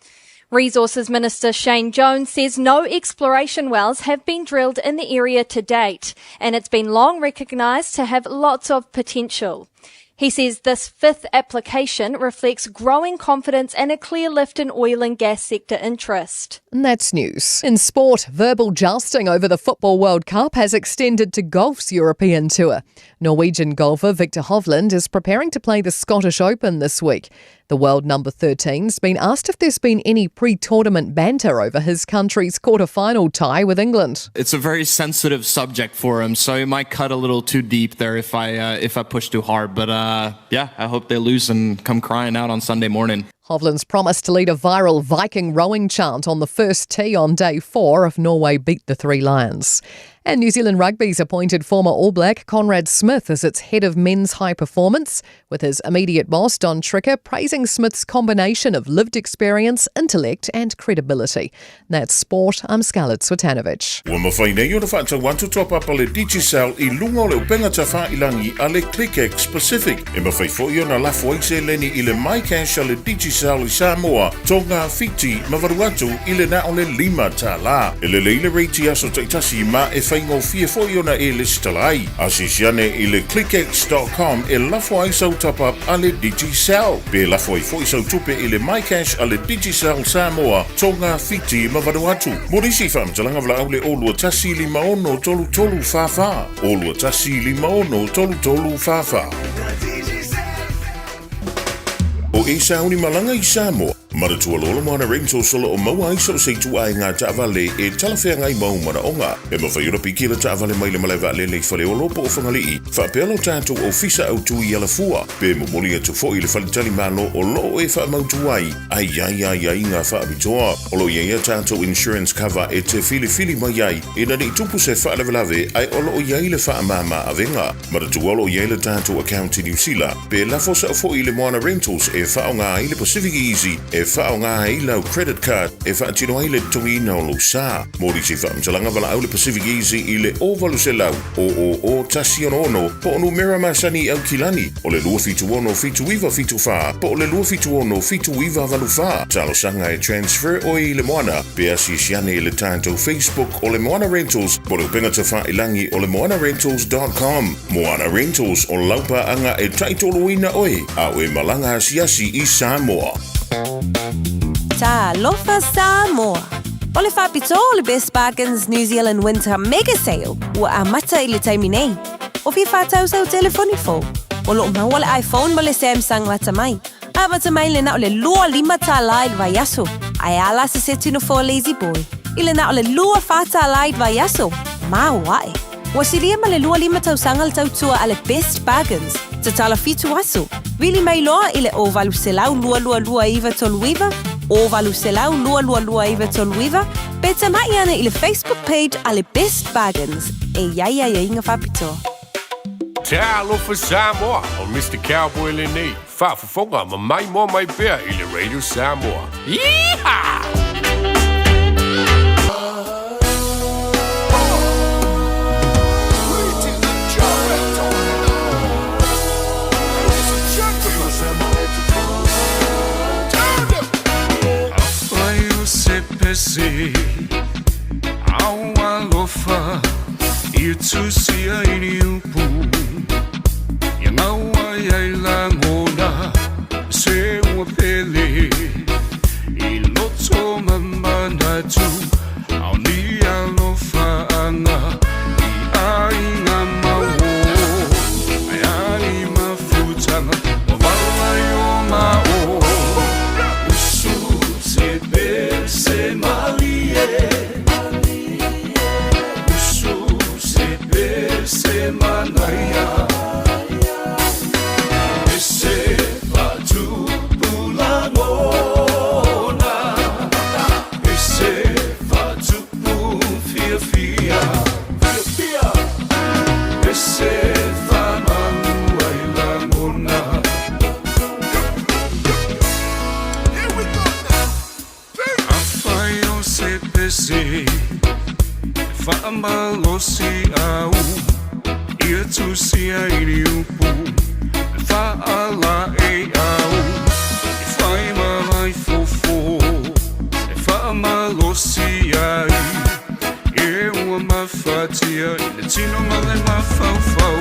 Resources Minister Shane Jones says no exploration wells have been drilled in the area to date, and it's been long recognised to have lots of potential. He says this fifth application reflects growing confidence and a clear lift in oil and gas sector interest. And that's news. In sport, verbal jousting over the Football World Cup has extended to golf's European Tour. Norwegian golfer Viktor Hovland is preparing to play the Scottish Open this week. The world number 13's been asked if there's been any pre-tournament banter over his country's quarter-final tie with England. It's a very sensitive subject for him, so it might cut a little too deep there if I if I push too hard. But yeah, I hope they lose and come crying out on Sunday morning. Hovland's promised to lead a viral Viking rowing chant on the first tee on day four if Norway beat the Three Lions. And New Zealand Rugby's appointed former All Black Conrad Smith as its head of men's high performance, with his immediate boss Don Tricker praising Smith's combination of lived experience, intellect and credibility. That's sport. I'm Scarlett Switanovich. Ua mafai nei ona faatau atu top up a le Digicel i luga o le upega tafailangi a le ClickX Pacific. E mafai foi ona lafo ai seleni i le MyCash a le Digicel i Samoa, Tonga, Fiti ma Vanuatu i le na o le $5. E lelei le rate i aso taitasi ma e faigofie foi ona e lesitala ai. Asiasi ane i le clickx.com e lafo ai sau top up a le Digicel. Pe lafo ai foi sau tupe i le MyCash a le Digicel Samoa, Tonga, Fiti ma Vanuatu. Mo nisi faamatalaga valaau le 021 56 33 44. 021 56 33 44. O e sauni malaga i Samoa, manatua loa le Moana Rentals o lo o maua ai so o se ituaiga taavale e talafeagai ma ou manaoga. E mafai ona piki le taavale mai le malae vaalele i Faleolo po o Fagalii, faapea lo tatou ofisa autu i Alafua, pe momoli atu foi i le faletalimalo o lo o e faamautu ai a i ai aiaiga faapitoa. O lo o i ai a tatou insurance cover e te filifili mai ai ina ne i tupu se faalavelave ae o lo o i ai le faamama avega. Manatua o lo o i ai le tatou account i Niu Sila, pe lafo sao foi i le Moana Rentals e faaaoga ai le Pacific Easy e faaaoga ai lau credit card e faatino ai le totogiina o lou sa. Mo nisi faamatalaga valaau le Pacific Easy i le 0800 000 166 po o numera masani i Aukilani o le 276 7974 po o le 276 7984. Talosaga e transfer oe i le Moana pe asiasi ane i le tatou Facebook o le Moana Rentals po o le upega tafailangi o le moanarentals.com. Moana Rentals o lau paaga e taitoloina oe a o e malaga asiasi i Samoa. Talofa Samoa! O le faapitoa o le Best Bargains New Zealand Winter Mega Sale ua amata i le taimi nei. O fia faatau sau telefoni fou? O lo o maua le iPhone ma le Samsung lata mai. Amata mai le na o le $25 i le vaiaso, ae a la se seti nofoa Lazy Boy i le na o le $24 i le vaiaso. Maoae! Ua silia ma le 25 tausaga le tautua a le Best Bargains, tatala fitu aso, vili mai loa i le 0800 222 939, 0800 222 939, pe tamai ane i le Facebook page a le Best Bargains e i ai aiaiga faapitoa. Talofa Samoa, o Mr. Cowboy lenei, faafofoga ma maimoa mai pea i le Radio Samoa. Yeehaw! Afai o se pese au alofa ia tusia i ni upu ia ngau ai ai lagona se ua pele i loto ma manatu ao ni alofa anga i aiga mau ai ani mafutaga ua vala i o ma o usu se pese malie usu se pese manaia pese faatupu lagona pese faatupu fiafia fiafia pese faamanu ai lagona. Afai o se pese faamalosi au ia tusia i ni upu faalaei au e fai ma ai fofo e faamalosi ai e ua mafatia i le tino ma le mafaufau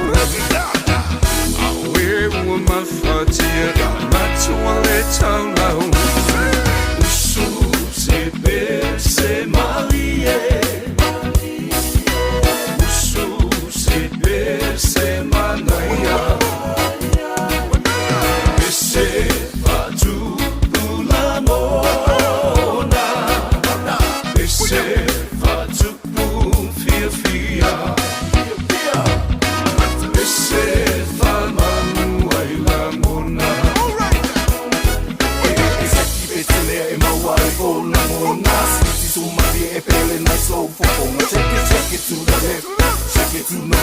ao e ua mafatia i manatu a le taulau usu se pese malie usu se pese manaia pese faatupu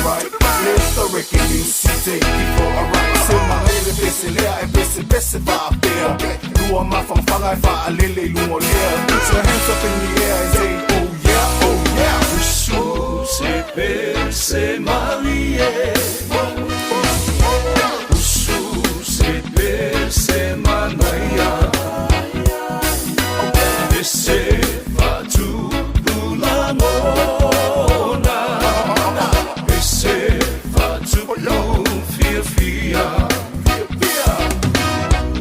right. Let the record MC take you for a ride. Se manaia le pese lea e pese pese faapea. Lua mafangafaga e faalele i luga o le ea. Put your hands up in the air and say oh yeah, oh yeah. Usu se pese malie. Usu se pese manaia. Pese fatupu lagona. Pese fatupu fiafia.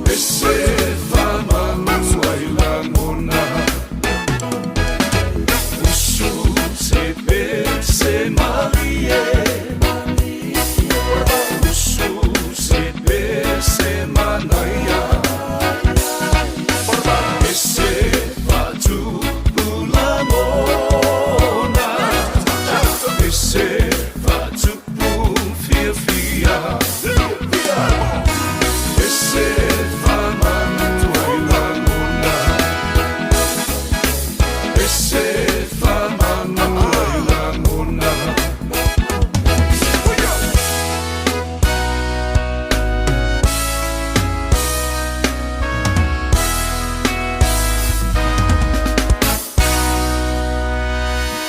Pese faamanu ai lagona. Usu se pese malie. Usu se pese manaia. Pese fatupu lagona. Pese fatupu fiafia. Pese faamanu ai lagona. Pese faamanu ai lagona.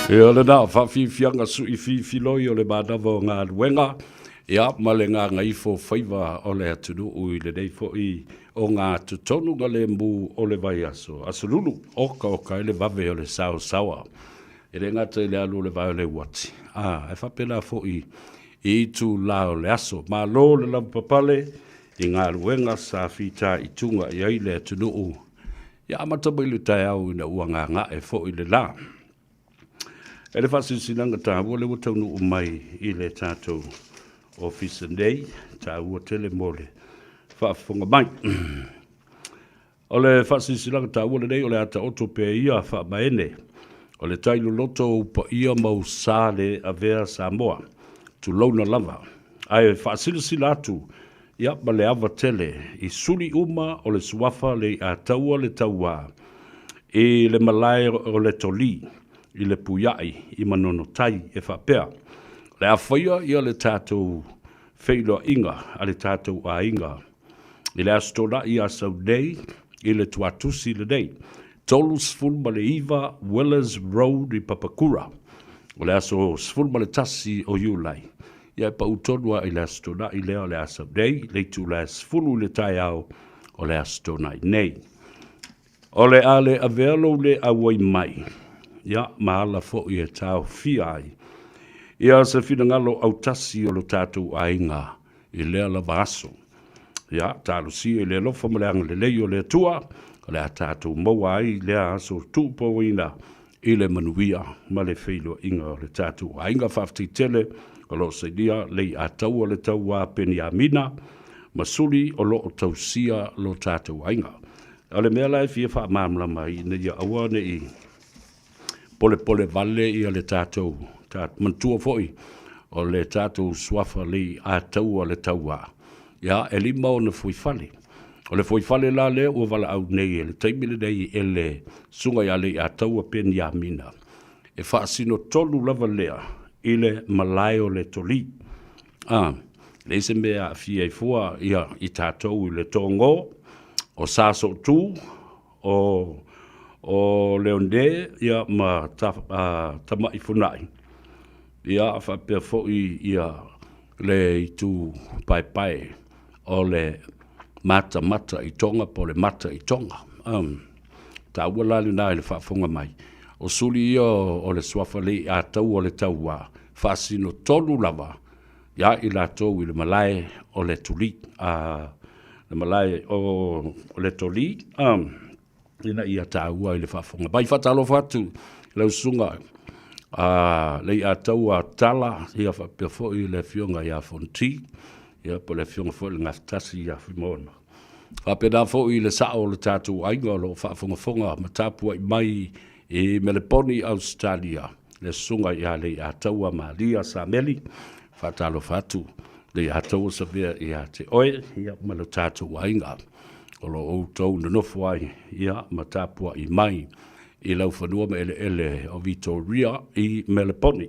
Ia lena faafiafiaga suʻifiifiloi o le manava o galuega, ia ma le gagaifo faiva o le atunuu i lenei foʻi o gā totonu ga lemu o le vaiaso. Aso Lulu, okaoka ai le vave o le saosaoa. E le gata i le alu o le vae o le uati, a e faapena foʻi i itulā o le aso. Malo le lavapapale i galuega sa fitaituga i ai le atunuu ia amata mai le taeao ina ua gagae foʻi le lā. E le faasilasilaga taua le ua taunuu mai i le tatou ofisa nei, taua tele mo le faafofoga mai. O le faasilasilaga taua lenei o le a taoto pea ia faamaene o le tai loloto o ou paia ma ou sa le avea Samoa, tulouna lava. Ae faasilasila atu ia ma le ava tele i suli uma o le suafa le iʻataua le tauā i le malae o le tolī i le puiaʻi i Manono Tai e faapea, o le a faia ia le tatou feiloaiga a le tatou aiga i le Aso Toonai ia sau nei i le Tuatusi lenei, 39 Willers Road i Papakura, o le aso 11 o Iulai. Ia e pau tonu lava i le Aso Toonai lea o le a sau nei, le itula e 10 i le taeao o le Aso Toonai nei. O le a le avea lou le auai mai, ia, ma ala foi e taofia ai ia se finagalo autasi o lo tatou aiga i lea lava aso. Ia, talosia i le alofa ma le agalelei o le Atua, o le a tatou maua ai lea aso tuupauina i le manuia ma le feiloaiga o le tatou aiga. Faafetai tele o lo o sainia le iʻataua le tauā Peniamina ma Suli o lo o tausia lo tatou aiga. O le mea la e fia faamalamalama ai ina ia aua ne i polepole vale ia le tatou ta, manatua foi o le tatou suafa le iʻataua le tauā. Ia, e lima ona fuifale. O le fuifale la lea ua valaau nei e le taimi lenei e le susuga ia Leiataua Peniamina, e faasino tonu lava lea i le malae o le tolī. A, leai se mea e aafia ai fua ia i tatou i le togō o Sa Sootū, o o Leonē ia ma ta, a, Tamaifunai, ia faapea foi ia le itu paepae o le matamata i Tonga po o le mata i Tonga. Taua la lena i le faafofoga mai, o suli ia o le suafa le iʻataua o le tauā, faasino tonu lava ia i latou i le malae o le tuli, a, le malae o le toli, ina ia taua i le faafofoga mai. Faatalofa atu i lau susuga a Leiataua Tala, ia faapea foi le afioga ia Fonti, ia po o le afioga foi i le Gafatasi ia Fuimaono. Faapena foi i le sao o le tatou aiga o lo o faafogafoga ma tapuai mai i Meleponi, Ausetalia, le susuga ia Leiataua Maria Sameli. Faatalofa atu Leiataua Savea ia te oe ia ma le tatou aiga o lo o outou nonofo ai ia ma tapuai mai i laufanua ma eleele o Vitoria i Meleponi.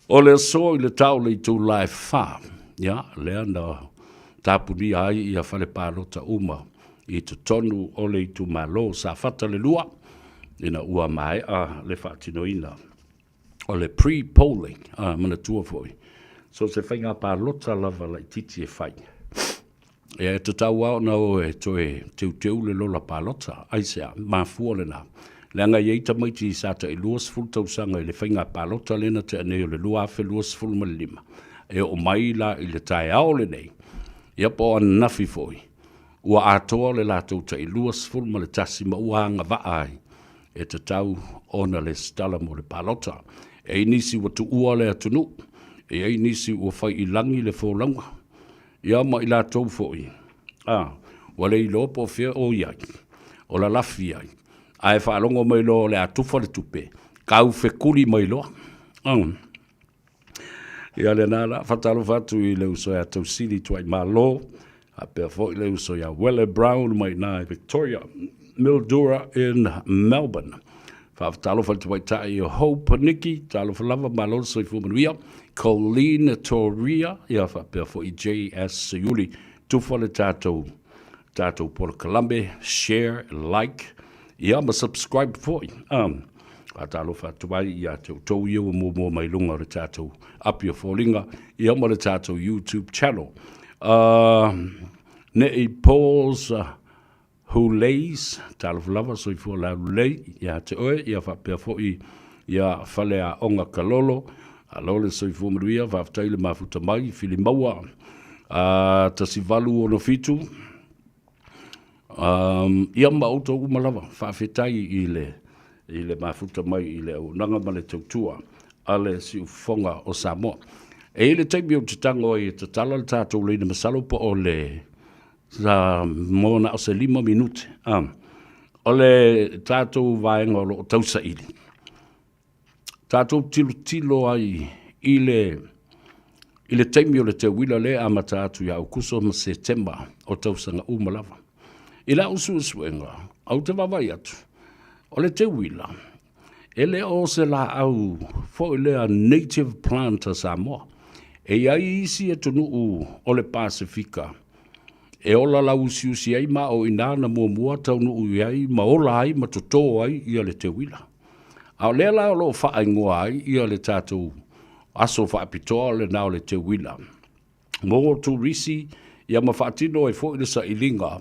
O le aso i le tao le itula e whā, ia, lea na tapunia ai ia fale palota uma i totonu o le itumalo Safata le lua, ina ua maea le faatinoina o le pre-polling, a, manatua foi, so se faiga palota lava laitiiti e fai. Ia e tatau lava ona o e toe teuteu le lola palota. Aisea? Mafua lena. Leaga e i ai tamaiti sa tai 20 tausaga i le faiga palota lea na tea nei o le 2025. E oo mai la i le taeao lenei, ia po o ananafi foi, ua atoa le latou tai 21 ma ua agavaa ai e tatau ona lesitala mo le palota. E i ai nisi ua tuua le atunuu, e i ai nisi ua fai i lagi le folauga, ia ma i latou foi, a, ua le iloa po o fea o i ai, o lalafi ai, ae faalogo mai loa o le a tufa le tupe, taufekuli mai loa. Ia lena la, faatalofa atu i le uso ia Tausili Tuaimalo, faapea foi le uso ia Wele Brown mai ina i Victoria, Mildura in Melbourne. Faatalofa i le tamaitai o Hope Nikki, talofa lava, malo le soifua manuia. Colleen Toria, ia faapea foi JS Seiuli, tufa le tatou tatou polokalame, share, like, ia ma subscribe foi. Faatalofa atu ai ia te outou ia ua muamua mai luga o le tatou api o foliga, ia ma le tatou YouTube channel. Ne i pause Huleis, talofa lava, soifua laulelei ia te oe, ia faapea foi ia Faleaoga Kalolo, alo le soifua manuia, faafetai le mafuta mai, Filimaua, 1867, ia ma outou uma lava, faafetai i le, i le mafuta mai i le auaunaga ma le tautua a le Siufofoga o Samoa. E i ai le taimi ou te tago ai e tatala le tatou laina masalo po o le Sa mo na o se 5 minute. O le tatou vaega o lo o tausaili, tatou tilotilo ai i le i le taimi o le teuila lea e amata atu ia Aokuso ma Setema o tausaga uma lava. I lau suesuega, ou te vaavaai atu, o le teuila, e le o se laau foi lea native plant a Samoa. E i ai isi atunuu o le Pasefika e ola lauusiusi ai ma o i ina na muamua taunuu i ai ma ola ai ma toto ai ia le teuila. A o lea la o lo o faaigoa ai ia le tatou aso faapitoa lena o le teuila mo turisi ia ma faatino ai foi le sailiga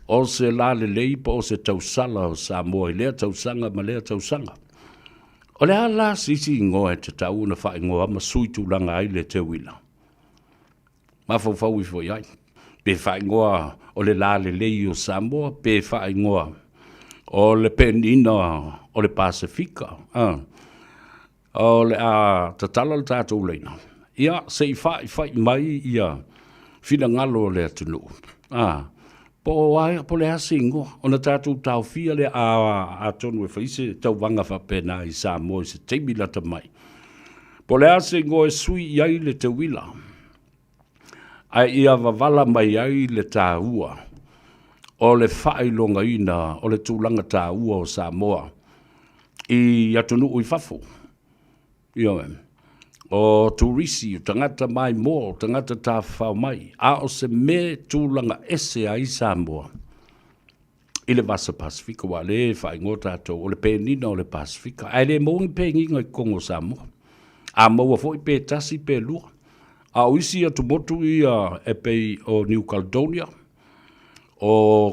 o se lalelei po o se tausala o Samoa i lea tausaga ma lea tausaga. O le a la se isi igoa e tatau ona faaigoa ma sui tulaga ai le teuila? Mafaufau ifo i ai. Pe faaigoa o le lalelei o Samoa, pe faaigoa o le penina o le Pasefika. O le a tatala le tatou laina, ia se i faifai mai ia finagalo o le atunuu. Po o a, po o le a se igoa, ona tatou taofia lea, a, atonu e fai se tauvaga faapena i Samoa i se taimi lata mai. Po o le a se igoa e sui i ai le teuila, ae ia wavala mai ai le taua o le faailogaina o le tulaga taua o Samoa i atunuu i fafo. Ioe. O turisi, o tagata maimoa, o tagata tafafao mai, a o se mea tulaga ese ai Samoa i le Vasa Pasifika, aua o lea e faaigoa tatou o le penina o le Pasifika, ae le maua ni penina i totonu o Samoa. A maua foi pe tasi pe lua. A o isi atumotu ia e pei o New Caledonia, o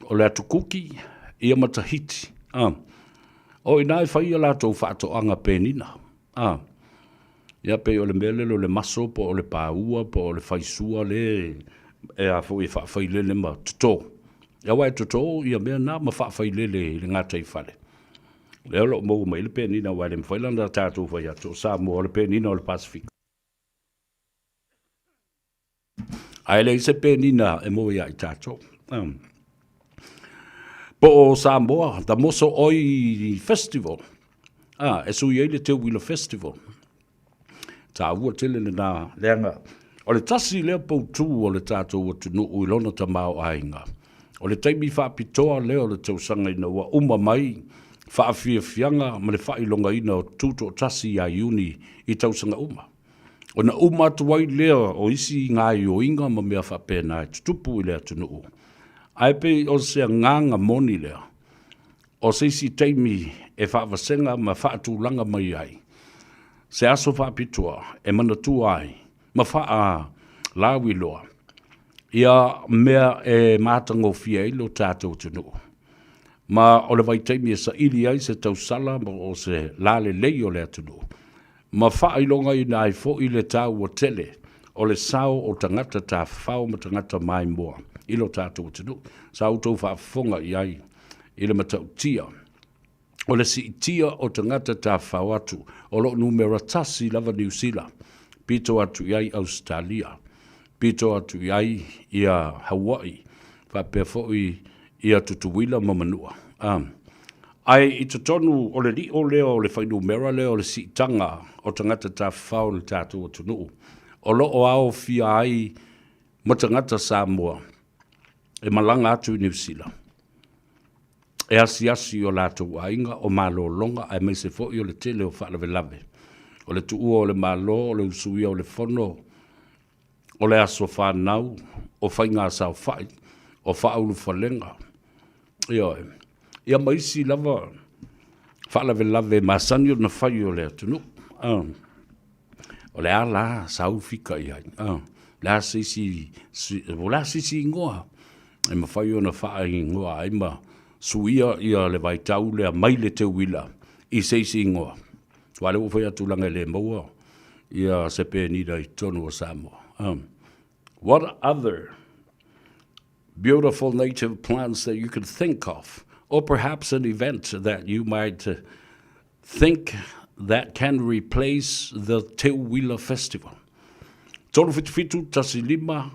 o le Atu Kuki, ia ma Tahiti. A. O i ina e fai a latou faatoaga penina. A. Ia pei o le mea lele o le maso po o le paua po o le faisua le e a foi e faafailele ma toto. Ia aua e toto ia mea na ma faafailele i le gataifale. Lea o lo o maua mai ai le penina aua e le mafai la ona tatou fai atu o Samoa o le penina o le Pasefika. Ae leai se penina e maua ia i tatou. Po o Samoa, the Moso Oi Festival, e sui ai le Teuila Festival. Taua tele lena leaga o le tasi lea poutu o le tatou atunuu i lona tamaoaiga. O le taimi faapitoa lea o le tausaga ina ua uma mai faafiafiaga ma le faailogaina o Tutoatasi ia Iuni i tausaga uma. Ona uma atu ai lea o isi gaoioiga ma mea faapena e tutupu i le atunuu. Ae pei o se agaga moni lea, o se isi taimi e faavasega ma faatulaga mai ai se aso faapitoa e manatua ai ma faalauiloa ia mea e matagofie ai lo tatou atunuu. Ma o le vaitaimi e saili ai se tausala ma o se lalelei o le atunuu, ma faailogaina ai foi le taua tele o le sao o tagata tafafao ma tagata maimoa i lo tatou atunuu. Sa outou faafofoga i ai i le matautia o le siitia o tagata tafafao atu o lo o numera tasi lava Niu Sila, pito atu i ai Ausetalia, pito atu i ai ia Hawaii, faapea foi ia Tutuila ma Manua. Ae i totonu o le lio lea o le fuainumera lea o le siitaga o tagata tafafao i le tatou atunuu, o lo o aofia ai ma tagata Samoa e malaga atu i Niu Sila e asiasi i o latou aiga, o malologa aemaise foi o le tele o faalavelave, o le tuua o le Malo, o le usuia o le fono, o le aso fanau, o faiga saofai, o faaulufalega, ioe, ia ma isi lava faalavelave masani ona fai o le atunuu. O le a la sau fika i ai? O le a se isi, o le a se isi igoa e mafai ona faaigoa ai ma suia ia le vaitau lea mai le teuila i se isi igoa. Aua o lea ua fai atu leaga e le maua ia se penina i totonu o Samoa. What other beautiful native plants that you could think of, or perhaps an event that you might think that can replace the Teuila Festival? 377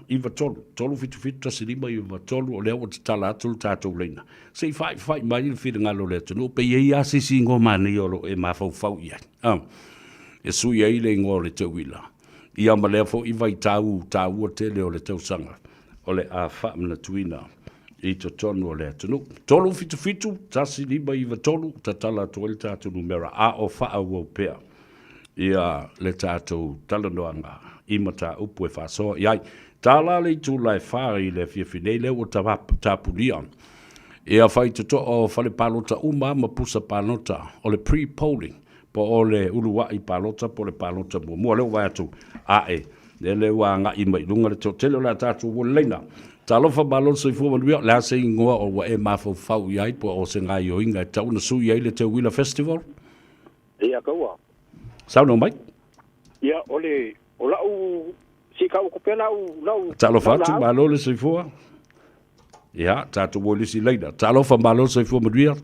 1593, 377 1593, o lea ua tatala atu le tatou laina. Se i faifai mai le finagalo o le atunuu, pe i ai lava se isi igoa manaia o lo o e mafaufau i ai. Ah, e sui ai le igoa o le teuila. Ia ma lea foi vaitau taua tele o le tausaga o le a faamanatuina i totonu o le atunuu. 377 1593, tatala atu ai le tatou numera a o faaauau pea ia le tatou talanoaga i mataupu e faasoa i ai. Tala le itula e 4 i le afiafi nei lea ua tapunia ia faitotoa o fale palota uma ma pusa palota o le pre-polling po o le uluai palota po o le palota muamua. Lea ua vaai atu ae lele ua agai mai i luga le toatele o le a tatou uolilaina. Talofa malo le soifua manuia, o le a se igoa o ua e mafaufau i ai po o se gaoioiga e tatau ona sui ai le Teuila Festival? Ia kaua. Saunoa mai. Ia, o le, o lau, si kau ko pela u lau. Talofa atu, malo le soifua. Ia, tatou o i le isi laina. Talofa malo le soifua manuia.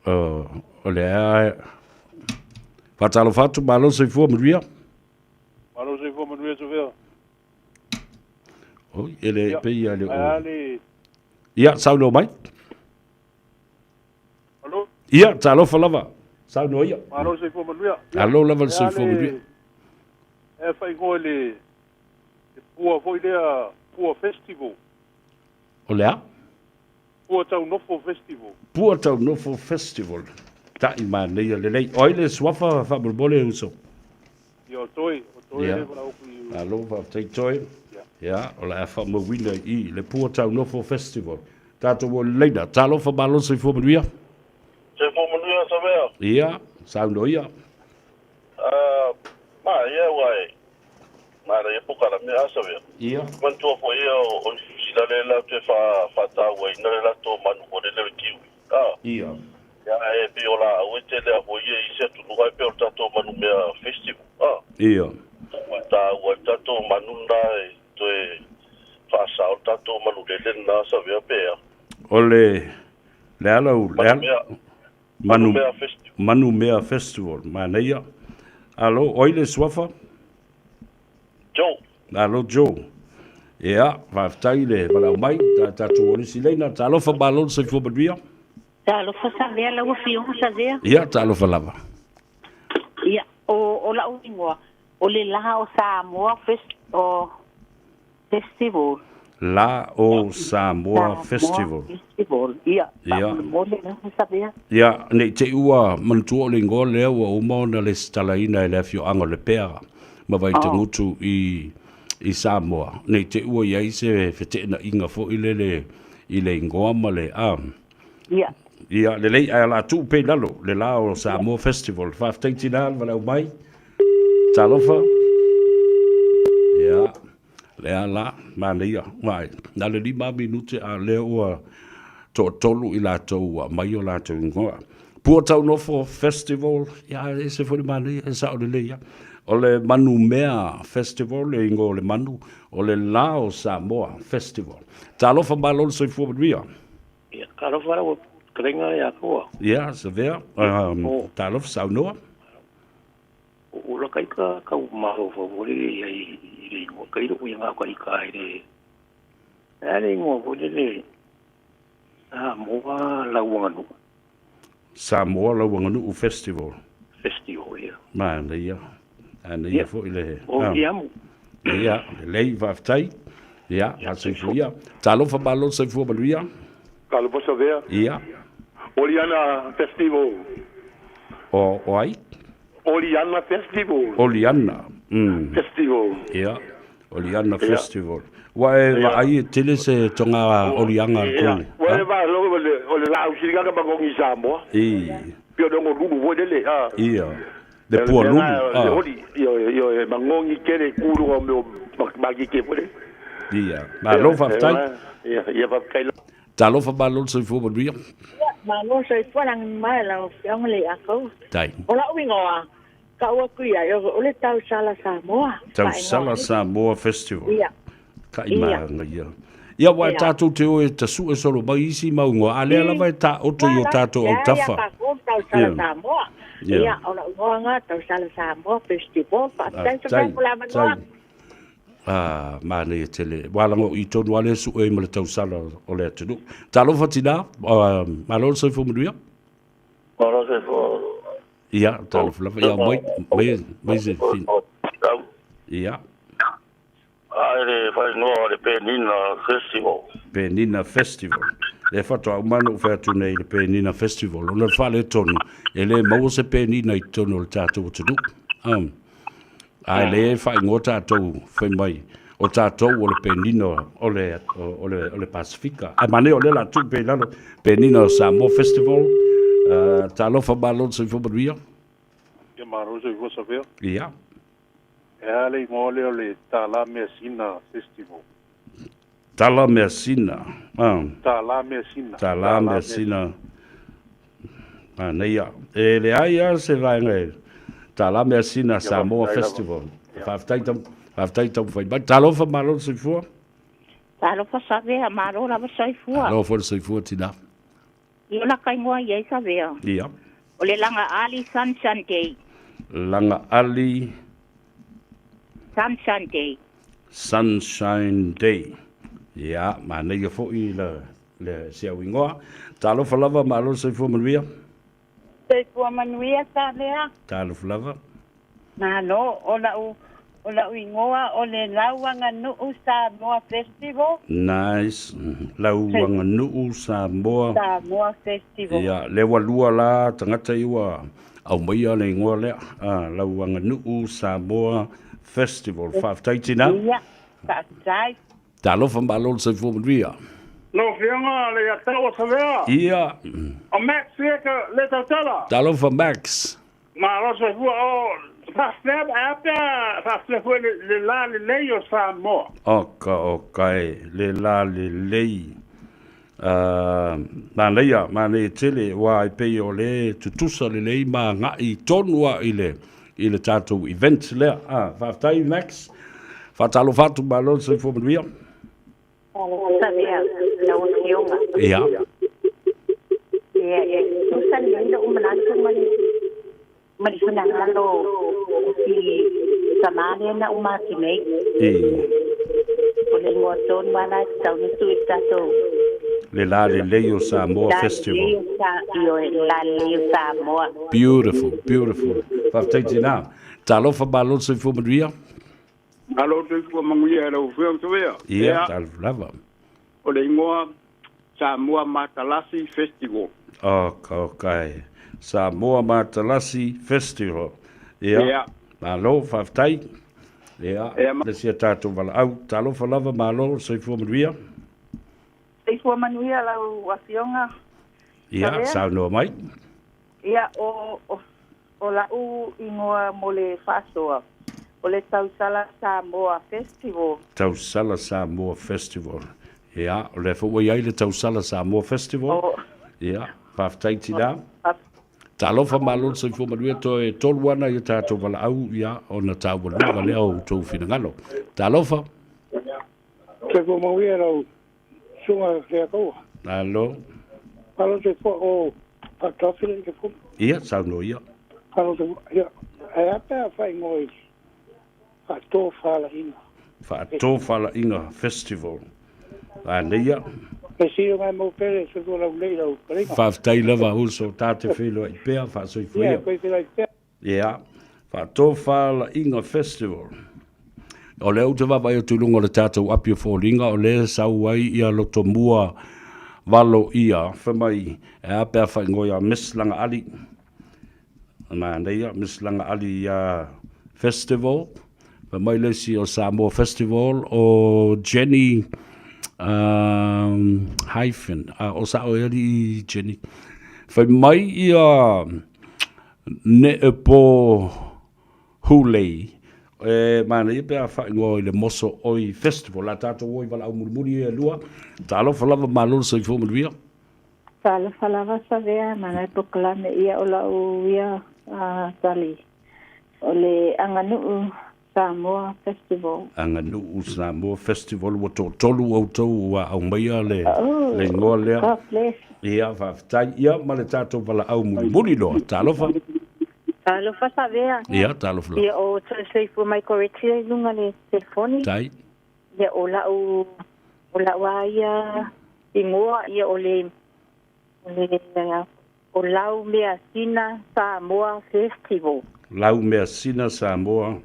O le a faatalofa atu, malo le soifua manuia. Malo le soifua manuia Sofia. Oi, e le pei ia le o. Ia, saunoa mai. Alo. Ia, talofa lava. Saunoa ia. Malo le soifua manuia. Alo lava le soifua manuia. E faaigoa i le pua foi lea, Pua Festival. O le a? Pua Taunofo Festival. Pua Taunofo Festival. Ta'i manaia lelei. O ai le suafa faamolemole uso? Ia, o Toi. O Toi le valaau i. Malo faafetai Toi. Ia, o le a faamauina i i le Pua Taunofo Festival. Tatou o i le laina. Talofa malo le soifua manuia. Soifua manuia Savea. Ia, saunoa ia. Ma, ia ua e manaia po kalame a Savea. Ia. Manatua foi ia o Niu Sila le latou e faatauaina le latou manu foi lele o le kiwi. A. Ia. Ia e pei o laau e tele a foi ia i isi atunuu ae pei o le tatou manu mea festival. A. Ia. Ua taua ai le tatou manu lena e toe faasao le tatou manu lele lena Savea pe a. O le le a lau le a Manu Mea Festival. Manu Mea Festival, manaia. Alo, o ai le suafa? Joe. Alo Joe. Ia, faafetai le valaau mai, ta tatou o le isi laina. Talofa malo le soifua manuia. Talofa Savea lau afioga Savea. Ia, talofa lava. Ia, o lau igoa, o le la o Samoa Fest, o Festival. La o Samoa Festival. Festival. Ia, Ia. faamolemole lava Savea. Ia, ne i te i ua manatua o le igoa lea ua uma ona lesitalaina e le afioaga o Lepea ma Vaitagutu i i Samoa, ne i te i ua i ai se feteenaiga foi lele i le igoa ma le a. Ia. Ia, lelei, ae o le a tuu pea i lalo le la o Samoa Festival. Faafetai tinā le valaau mai. Talofa. Ia, lea la, manaia. Vaai, na o le 5 minute a o lea ua toatolu i latou ua aumai o latou igoa. Pua Taunofo Festival, ia e ese foi le manaia, e sao lelei lava. O le Manumea Festival, le igoa o le manu, o le La o Samoa Festival. Talofa malo le soifua manuia. Ia, talofa lau fetalaiga ia Tua. Ia, Savea, talofa saunoa. O la ka kau malo fo fo le ia i le ingoa kai lo ia ka i ka i le a le ingoa fo le le Samoa Lauaganuu. Samoa Lauaganuu Festival. Festival, ia. Manaia. Manaia foi le... O Tiamu. Ia, lelei, faafetai. Ia, fasoifua ia. Talofa malo le soifua manuia. Talofa Savea. Ia. Oliana Festival. O ai? Oliana Festival. Oliana. Festival. Ia. Oliana Festival. Ua e vaai e tele se toga oliaga a le kolu. Ua e vaai o le laau sili ka magogi i Samoa. I. Pei o le lulu foi lele. Ia. Le pua lulu. Le oli. Ioe, e magogi tele ku i luga o mea o makike foi lele. Ia. Malo faafetai. Ia, ia faafetai. Talofa malo le soifua manuia. Ia, malo le soifua lagi mai lau Afioga le Iakoa. Tai. O la'u igoa, tau atu i ai, o le Tausala Samoa. Tausala Samoa Festival. Ia. Kaimaga ia. Ia, aua e tatou te o e tasue solo mai isi mau igoa, a lea lava e taoto i o tatou autafa. Ia, tatou Tausala Samoa. Ia, o la'u igoa lena, Tausala Samoa Festival. Faafetai sa mo le avanoa. Ah, manaia tele. Ua laga o i tonu lava lea sue ai ma le tausala o le atunuu. Talofa tinā, malo le soifua manuia. Malo le soifua. Ia, talofa lava. Ia, mai, mai, mai se fin. Ia. Ai le faaigoa o le Penina Festival. Penina Festival. Lea faatoa uma ona ou fai atu nei i le Penina Festival, ona o le faaletonu, e le maua se penina i totonu o le tatou atunuu. Um. A e le faaigoa tatou fai mai o tatou o le penina o le, o le, o le Pasifika. Ae manaia o lea o le a tuu pea i lalo Penina o Samoa Festival. Talofa malo le soifua manuia. Ia malo le soifua Savea. Ia. E a le igoa lea o le Tala Measina Festival? Tala Measina. Tala Measina. Tala Measina. Manaia. E leai lava se vaega e Tala Measina Samoa Festival. Faafetai tau, faafetai taumafai mai. Talofa malo le soifua. Talofa Savea, malo lava soifua. Malo foi le soifua tinā. I ona ka igoa i ai Savea. Ia. O le Laga Ali Sunshine Day. Laga Ali Sunshine Day. Sunshine Day. Ia, manaia foi le, le si au igoa. Talofa lava, malo le soifua manuia. Soifua manuia Savea. Talofa lava. Malo, o la'u o la'u igoa o le Lauaganuu Samoa Festival. Nice. Lauaganuu Samoa. Samoa Festival. Ia, lea ua lua la tagata ia ua aumaia le igoa lea. Ah, Lauaganuu Samoa Festival. Faafetai tinā. Ia, faafetai. Talofa malo le soifua manuia. Lau Afioga le Iataua Savea. Ia. O Max ia ka le tautala. Talofa Max. Malo soifua o faafefea ae a pe a faafefea foi le le la lelei o Samoa. Oka oka e le la lelei a manaia manaia tele aua e pei o le tutusa lelei ma agai tonu a i le i le tatou event lea a faafetai Max faatalofa atu malo le soifua manuia. Talofa lau Afioga. Ia. Ia, e tusa lelei lou manatu ma le ma le finagalo o si tama lea na uma atu nei. I. O le igoa tonu lava la e tatau ona tuu i le tatou. Le La Lelei o Samoa Festival. La Lelei o Sa, ioe, La Lelei o Samoa. Beautiful, beautiful. Faafetai tinā. Talofa malo le soifua manuia. Malo soifua manuia i lau Afioga Savea. Ia, talofa lava. O le igoa Samoa Matalasi Festival. Ok, ok. Samoa Matalasi Festival. Ia. Ia. Malo, faafetai. Ia, le sia tatou valaau. Talofa lava, malo, soifua manuia. Soifua manuia lau Afioga. Ia, saunoa mai. Ia, o, o, o la'u igoa mo le faasoa, o le Tausala Samoa Festival. Tausala Samoa Festival. Ia, o lea foi ua i ai le Tausala Samoa Festival. O. Ia, faafetai tinā. Talofa malo le soifua manuia toe tolu ana i a tatou valaau, ia, ona taualuga lea o outou finagalo. Talofa. Soifua manuia lau Susuga Leakoa. Malo. Malo soifua o Faatoafi le telefoni. Ia, saunoa ia. Malo soifua. Ia, ae a pe a faaigoa i Faatofalaiga. Faatofalaiga Festival. Manaia. E sili ona e mau pea le soifua laulelei i lau fetalaiga. Faafetai lava uso, ta te feiloai pea, faasoifua ia. Ia, toe feiloai pea. Ia, Faatofalaiga Festival. O lea ou te vaavaai atu i luga o le tatou api o foliga, o lea e sau ai ia Lotomua Valo ia, fai mai, e a pe a faaigoa ia Miss Lagaali. Manaia, Miss Lagaali ia Festival. Fai mai le isi o Samoa Festival, o Jenny um, hyphen, uh, o sao e alii Jenny. Fai mai ia Neʻe po Hulei, e manaia pe a faaigoa i le Moso Oi Festival. La tatou o i valaau mulimuli ia e lua. Talofa lava, malo le soifua manuia. Talofa lava Savea, mana e polokalame ia o lau ia tali o le aganuu Samoa Festival. Aganuu Samoa Festival, ua toatolu outou ua aumaia le le igoa lea. God bless. Ia, faafetai. Ia, ma le tatou valaau mulimuli loa. Talofa. Talofa Savea. Ia, talofa lava. Ia, o Soifua Mai Goretti i luga le telefoni. Tai. Ia, o lau, o lau a ia igoa, ia o le, o le, o Lau Measina Samoa Festival. Lau Measina Samoa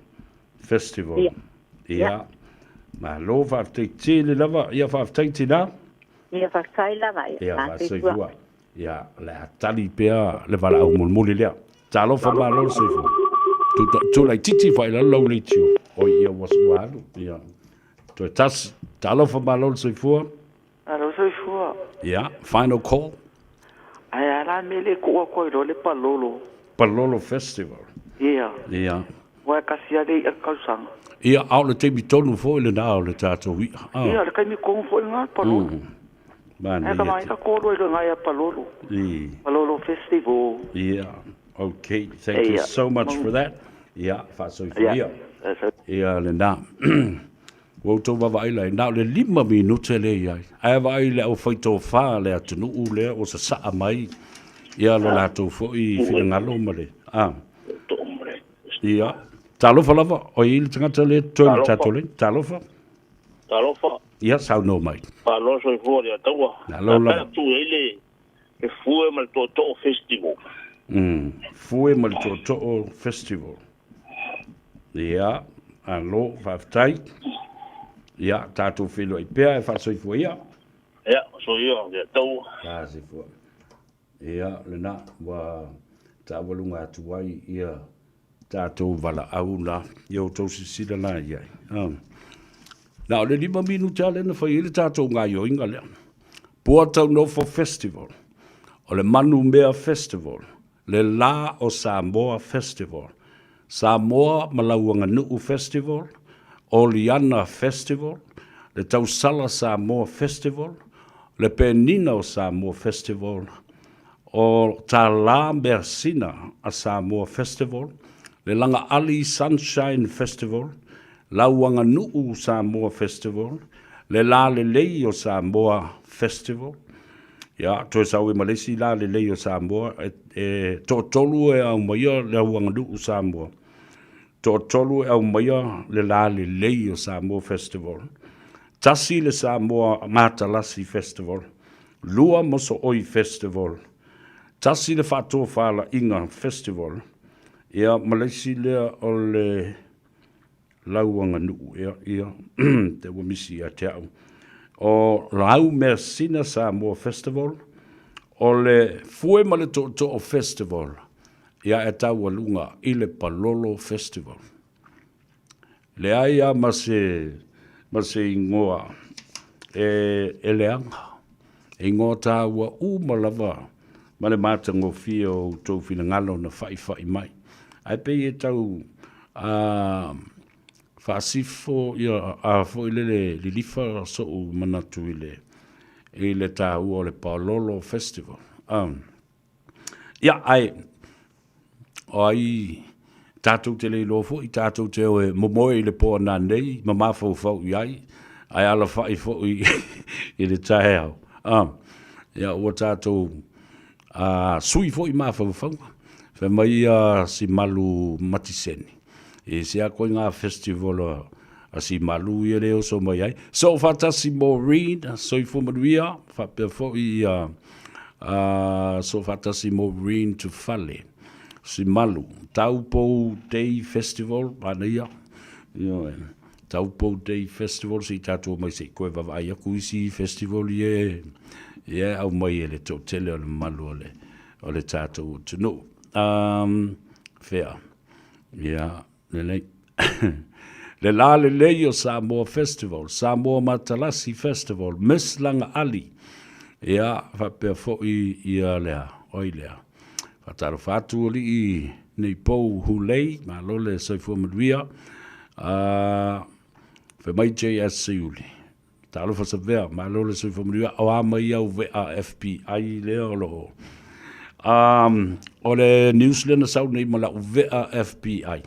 Festival. Ia. Ia. Malo faafetai tele lava. Ia faafetai tinā. Ia faafetai lava. Ia faasoifua. Ia o le a tali pea le valaau mulimuli lea. Talofa malo le soifua. Tu laitiiti fai lalo lau leitio. Oi ia ua alu. Ia. Toe tasi. Talofa malo le soifua. Alo soifua. Ia, final call. Ae a la mea le tuu atu ai loa le Palolo. Palolo Festival. Ia. Ia. Aua e tasi lava le i'a i le tausaga. Ia, a o le taimi tonu foi lena o le tatou i'a. Ah. Ia, o le taimi tonu foi lena o le Palolo. Manaia. Ae ka mai ka kolo ai loa ina ia Palolo. I. Palolo Festival. Ia, okay, thank you so much for that. Ia, faasoifua ia. Ia lena. Ua outou vaavaai la, na o le 5 minute lea i ai. Ae vaai i le aufaitofa a le atunuu lea ua sasaa mai ia lo latou foi finagalo ma le a. Ia, talofa lava, o i le tagata lea totoe i le tatou lane. Talofa. Talofa. Ia, saunoa mai. Malo le soifua le Ataua. Malo lava. Tu i ai le le Fue ma le Tootoo Festival. Fue ma le Tootoo Festival. Ia, alo, faafetai. Ia, tatou feiloai pea e faasoifua ia. Ia, soia, ia taua. Faasoifua. Ia, lena, ua taualuga atu ai ia tatou valaau la, ia outou silasila la i ai. Ah. Na o le 5 minute lava lea na fai ai le tatou gaioiga lea. Puataunofo Festival, o le Manumea Festival, Le La o Samoa Festival, Samoa ma lau Aganuu Festival, Oliana Festival, Le Tausala Samoa Festival, Le Penina o Samoa Festival, o Tālā Measina a Samoa Festival, Le Lagaali Sunshine Festival, Lau Aganuu Samoa Festival, Le Lā Lelei o Samoa Festival, Ia, toe sau ai ma le isi la lelei o Samoa, e, e toatolu e aumaia le auaganuu Samoa. Toatolu e aumaia le la lelei o Samoa Festival. Tasi le Samoa Matalasi Festival. Lua Mosooi Festival. Tasi le Faatofalaiga Festival. Ia, ma le isi lea o le... Lau aganuu ea ia te ua misi ia te au. O Lau Measina Samoa Festival, o le Fue ma le Tootoo Festival, ia e taualuga i le Palolo Festival. Leai a ma se, ma se igoa e, e leaga. E igoa tāua uma lava ma le matagofie o outou finagalo na fa'ifa'i mai. Ae pei e tau a, faasifo ia a foi lele lilifa so'u manatu i le, i le tāua o le Palolo Festival. A. Ia, ae, o ai tatou te le iloa foi, tatou te o e momoe i le po ananei, ma mafaufau i ai, ae alafa'i foi i le taeao. A, ia, ua tatou a, sui foi mafaufauga. Fai mai ia si malu Matiseni, e se a koe ngā festival a si malu ia le oso mai ai. So faatasi Maureen, soifua manuia, faapea foi ia a, so faatasi Maureen Tufale, si malu, Taupo Day Festival, manaia, ioe. Taupo Day Festival, se i tatou omai se i koe vaavaai aku isi festival ia e, ia e aumai e le toatele o le mamalu o le, o le tatou atunuu. Um, fea, ia, lelei. le la lelei o Samoa Festival, Samoa Matalasi Festival, Miss Langa Ali, ia, faapea foi ia lea, oi lea. Faatalofa atu alii nei pou Hulei, malo le soifua manuia. Fai mai JS Seiuli. Talofa Savea, malo le soifua manuia. O a mai au vea FBI lea o loo. O le news lea na sau nei ma lau vea FBI.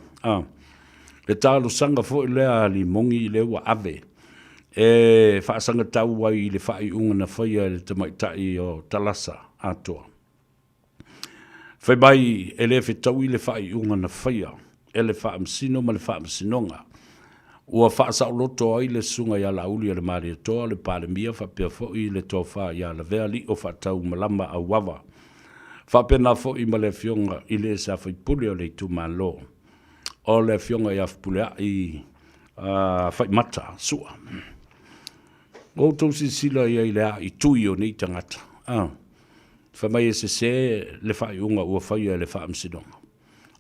Le talosaga foi lea a Limogi lea ua ave e faasagatau ai i le faaiuga na faia e le tamaitai o Talasa atoa. Fai mai e le fetaui le faaiuga na faia e le Faamasino ma le Faamasinoga ua faasaoloto ai le Susuga ia Laauli o le Malietoa, le Palemia faapea foi le Tofa ia Lavea Lio Faatau Malama Auava, faapena foi ma le Afioga i le sa faipule o le itumalo o le Afioga ia Fepuleai Faimata Sua. Ua outou silasila i ai i le aaitui o nei tagata, a? Fai mai e sesē le faaiuga ua faia e le Faamasinoga,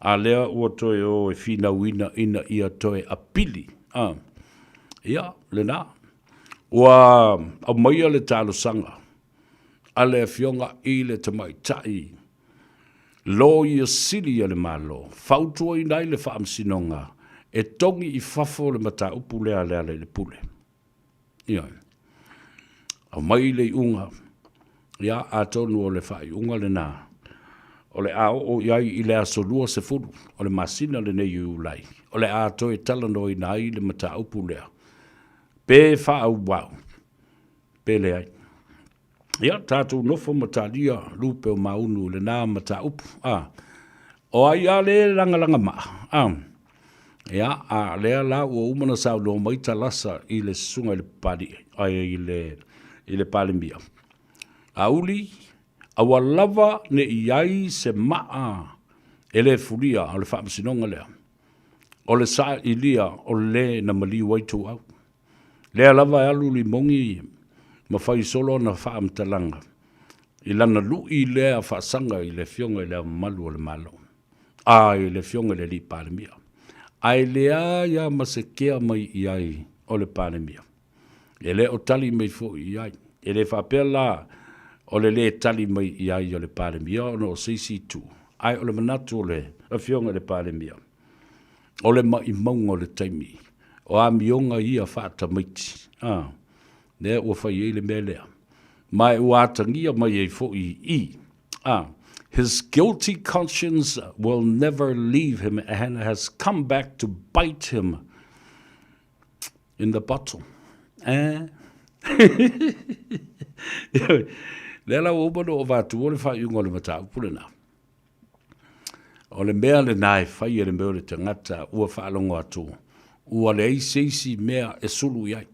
a lea ua toe o e finauina ina ia toe apili. A, ia, lena. Ua aumaia le talosaga a le Afioga i le Tamaitai Loia Sili a le Malo, fautuaina ai le Faamasinoga e togi i fafo le mataupu lea a Lealailepule. Ioe. Aumai le iuga, ia, atonu o le faaiuga lena o le a oo i ai i le aso 20 o le masina lenei o Iulai, o le a toe talanoaina ai le mataupu lea, pe faaauau pe leai. Ia, tatou nofo ma talia lupe o maunu i lena mataupu. A, o ai a le lagalaga maa? A, ia, a lea la ua uma ona saunoa mai Talasa i le susuga i le Papalii, ai, i le, i le Palemia. Auli, aua lava ne i ai se maa e le fulia o le faamasinoga lea. O le sailia o le na maliu ai tou au. Lea lava e alu Limogi ma fai solo ana faamatalaga i lana lui lea faasaga i le Afioga i Le Ao Mamalu o le Malo, a i le Afioga i le Alii Palemia. Ae leai lava ma se kea mai i ai o le Palemia. E le o tali mai foi i ai. E le faapea la o le lē tali mai i ai o le Palemia ona o se isi itu, ae o le manatu o le Afioga i le Palemia, O le maʻimauga o le taimi, o amioga ia faatamaiti, a, lea ua fai ai le mea lea. Ma e ua atagia mai ai foi i i, a, His guilty conscience will never leave him and has come back to bite him in the bottle. Eh? Lea la ua uma ona ou avatua le faaiuga o le mataupu lena. O le mea lena e fai e le mea o le tagata ua faalogo atu, ua leai se isi mea e sulu i ai.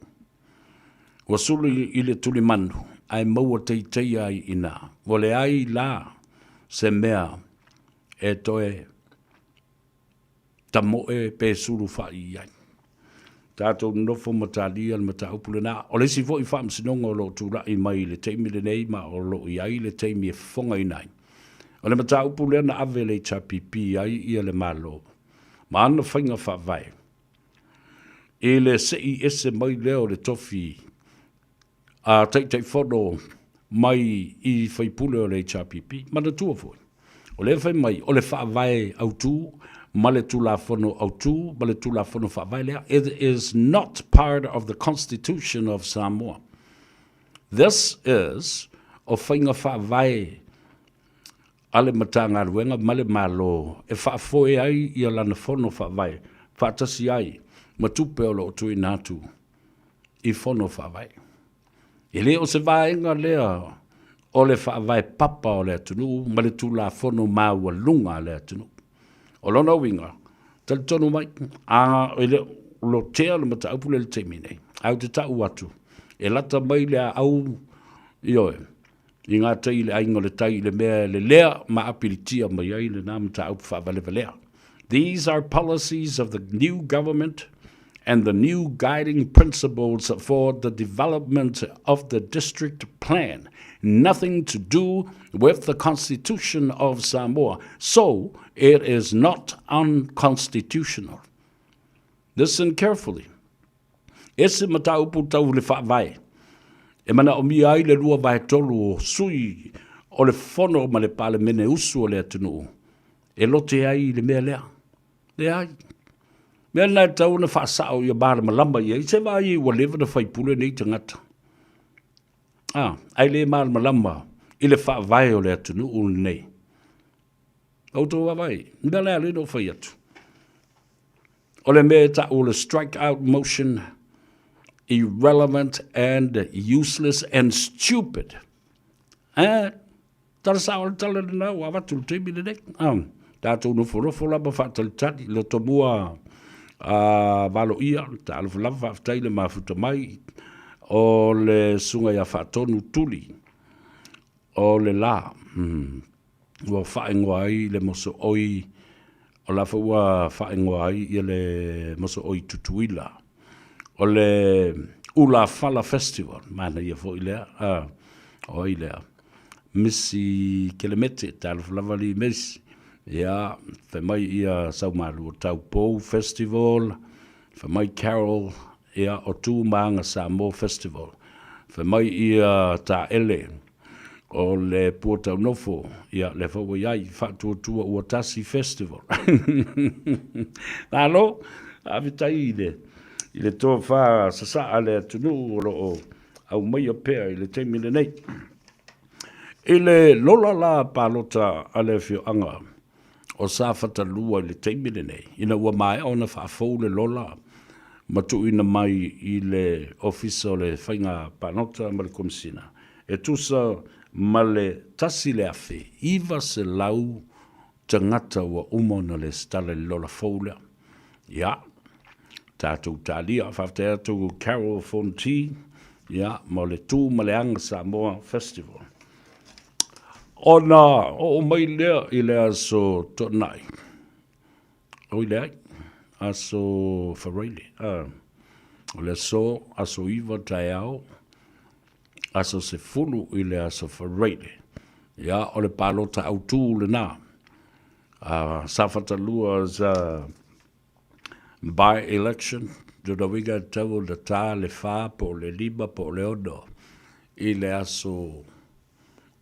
Ua sulu i le tulimanu, ae maua teiteia ai i ina. Ua leai la se mea e toe tamoe pe sulu fa'i i ai. Tatou nonofo ma talia le mataupu lena. O le isi foi faamasinoga o lo o tulai mai i le taimi lenei ma o lo o i ai le taimi e fofogaina ai, o le mataupu lea na ave e le HRPP ai ia le Malo ma ana faiga faavae i le sei ese mai lea o le tofi a Taitaifono mai i faipule o le HRPP. Manatua foi, o lea fai mai o le faavae autu ma le Tulafono autu ma le Tulafono faavae lea, it is not part of the Constitution of Samoa. This is o faiga faavae a le Matagaluega ma le Malo e faafoe ai ia lana fono faavae faatasi ai ma tupe o lo o tuuina atu i fono faavae. E le o se vaega lea o le faavae papa o le atunuu ma le Tulafono maualuga a le atunuu. O lona uiga, talitonu mai, a e le o lotea le mataupu lea i le taimi nei, ae ou te tau atu, e lata mai le aau, ioe, i ngā tai i le aiga o le tai i le mea e lelea ma apilitia mai ai lena mataupu faavalevalea. These are policies of the new government and the new guiding principles for the development of the district plan. Nothing to do with the Constitution of Samoa. So it is not unconstitutional. Listen carefully. Ese mataupu tau le faavae e manaomia ai le 2/3 o sui o le Fono ma le Palemene usu o le atunuu e lote ai i le mea lea. Leai. Mea lena e tatau ona faasao ia malamalama i ai, se vaai ua leva ona faipule nei tagata. Ah, ae le malamalama i le faavae o le atunuu lenei. Outou vaavaai, mea lea lea na ou fai atu. O le mea e tau o le strike out motion, irrelevant and useless and stupid. Eh, tala sao le tala lena ua avatu le taimi lenei. Ah, tatou nofonofo lava faatalitali, loto mua a valoia, talofa lava faafetai le mafuta mai o le susuga ia Faatonu Tuli o le la. Ua faaigoa ai le mosooi, o la foi ua faaigoa ai ia le mosooi Tutuila. O le Ulafala Festival, manaia foi lea, a, o ai lea? Misi Kelemete, talofa lava alii Misi. Ia, fai mai ia Saumalua Taupou Festival, fai mai Carol, ia, o Tu ma Aga Samoa Festival. Fai mai ia Taele, o le pua taunofo, ia, lea foi ua i ai, Faatuatua Ua Tasi Festival. Malo, faafetai i le, i le tofa sasaa a le atunuu o lo o aumaia pea i le taimi lenei. I le lola la palota a le afioaga o Safata 2 i le taimi lenei, ina ua maea ona faafou le lola ma tuuina mai i le Ofisa o le Faiga Palota ma le Komesina, e tusa ma le 1,900 tagata ua uma ona lesitala i le lola fou lea. Ia, tatou talia. Faafetai atu Carol Fonti, ia, mo le Tu ma le Aga Samoa Festival. Ona oo mai lea i le aso Toonai, oi leai, aso Faraile, o le aso, aso 9 taeao, aso 10 i le aso Faraile. Ia, o le palota autū lena. Safata 2 sa by election, lona uiga e tatau ona ta le 4 po o le 5 po o le 6 i le aso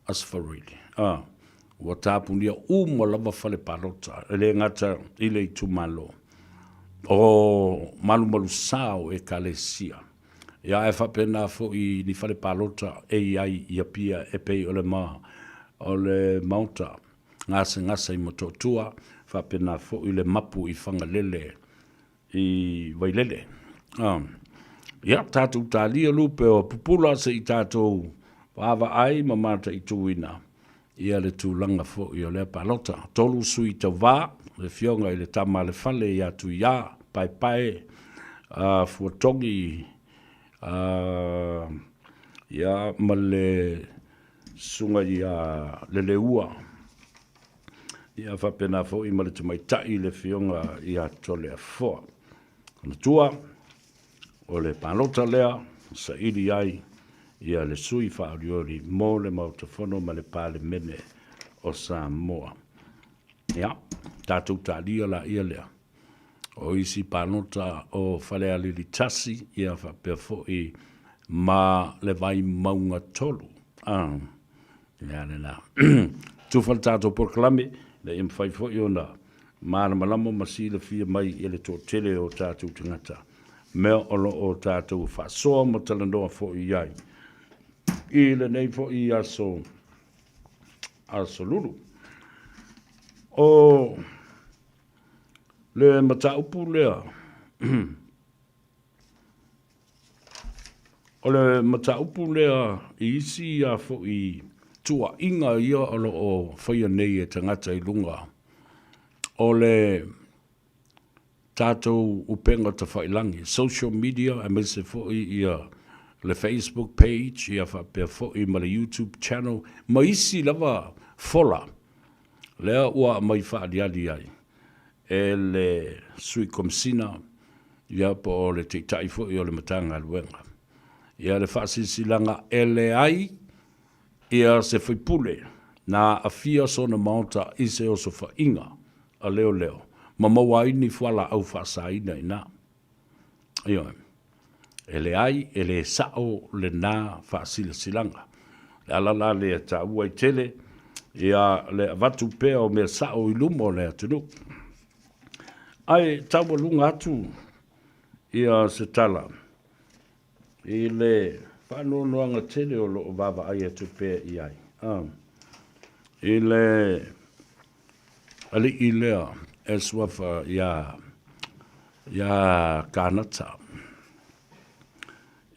aso Faraile. A, ua tapunia uma lava fale palota, e le gata i le itumalo o malumalusā o Ekalesia. Ia ae faapena foi ni fale palota e i ai i Apia e pei o le ma o le Maota gasegase i Motootua, faapena foi le mapu i Fagalele i Vailele. Ia, tatou talia lupe o pupula se i tatou vaavaai ma mataituina ia le tulaga foi o lea palota. 3 sui tauva, le afioga i le Tama a le Fale ia Tuia, Paepae, Fuatogi, ia, ma le Susuga ia Leleua, ia faapena foi ma le tamaitai le Afioga ia Toleafoa. Matua. O le palota lea saili ai ia le sui faaolioli mo le Maota Fono ma le Palemene o Samoa. Ia, tatou talia laia lea. O isi palota o Falealili 1, ia faapea foi ma le Vaimauga 3. Ah, ia lena. Tufa le tatou polokalame, ina ia mafai foi ona malamalama ma silafia mai e le toatele o tatou tagata mea o lo o tatou faasoa ma talanoa foi i ai i lenei foi aso aso Lulu. O le mataupu lea, o le mataupu lea i isi a foi tuuaiga ia o lo o faia nei e tagata i luga o le tatou upega tafailagi, social media aemaise foi ia le Facebook page ia faapea foi ma le YouTube channel ma isi lava fola lea ua aumai faaaliali ai e le Sui Komesina ia po o le Taitai foi o le Matagaluega ia le faasilasilaga e leai ia se faipule na aafia sona maota i se osofaiga a leoleo ma maua ai ni fualaau faasaina i ina. Ioe. E leai, e le sao lena faasilasilaga. Le ala la lea e taua ai tele ia le avatu pea o mea sao i luma o le atunuu. Ae taualuga atu ia se tala i le faanoanoaga tele o lo o vaavaai atu pea i ai. I le alii lea e suafa iā iā Kanata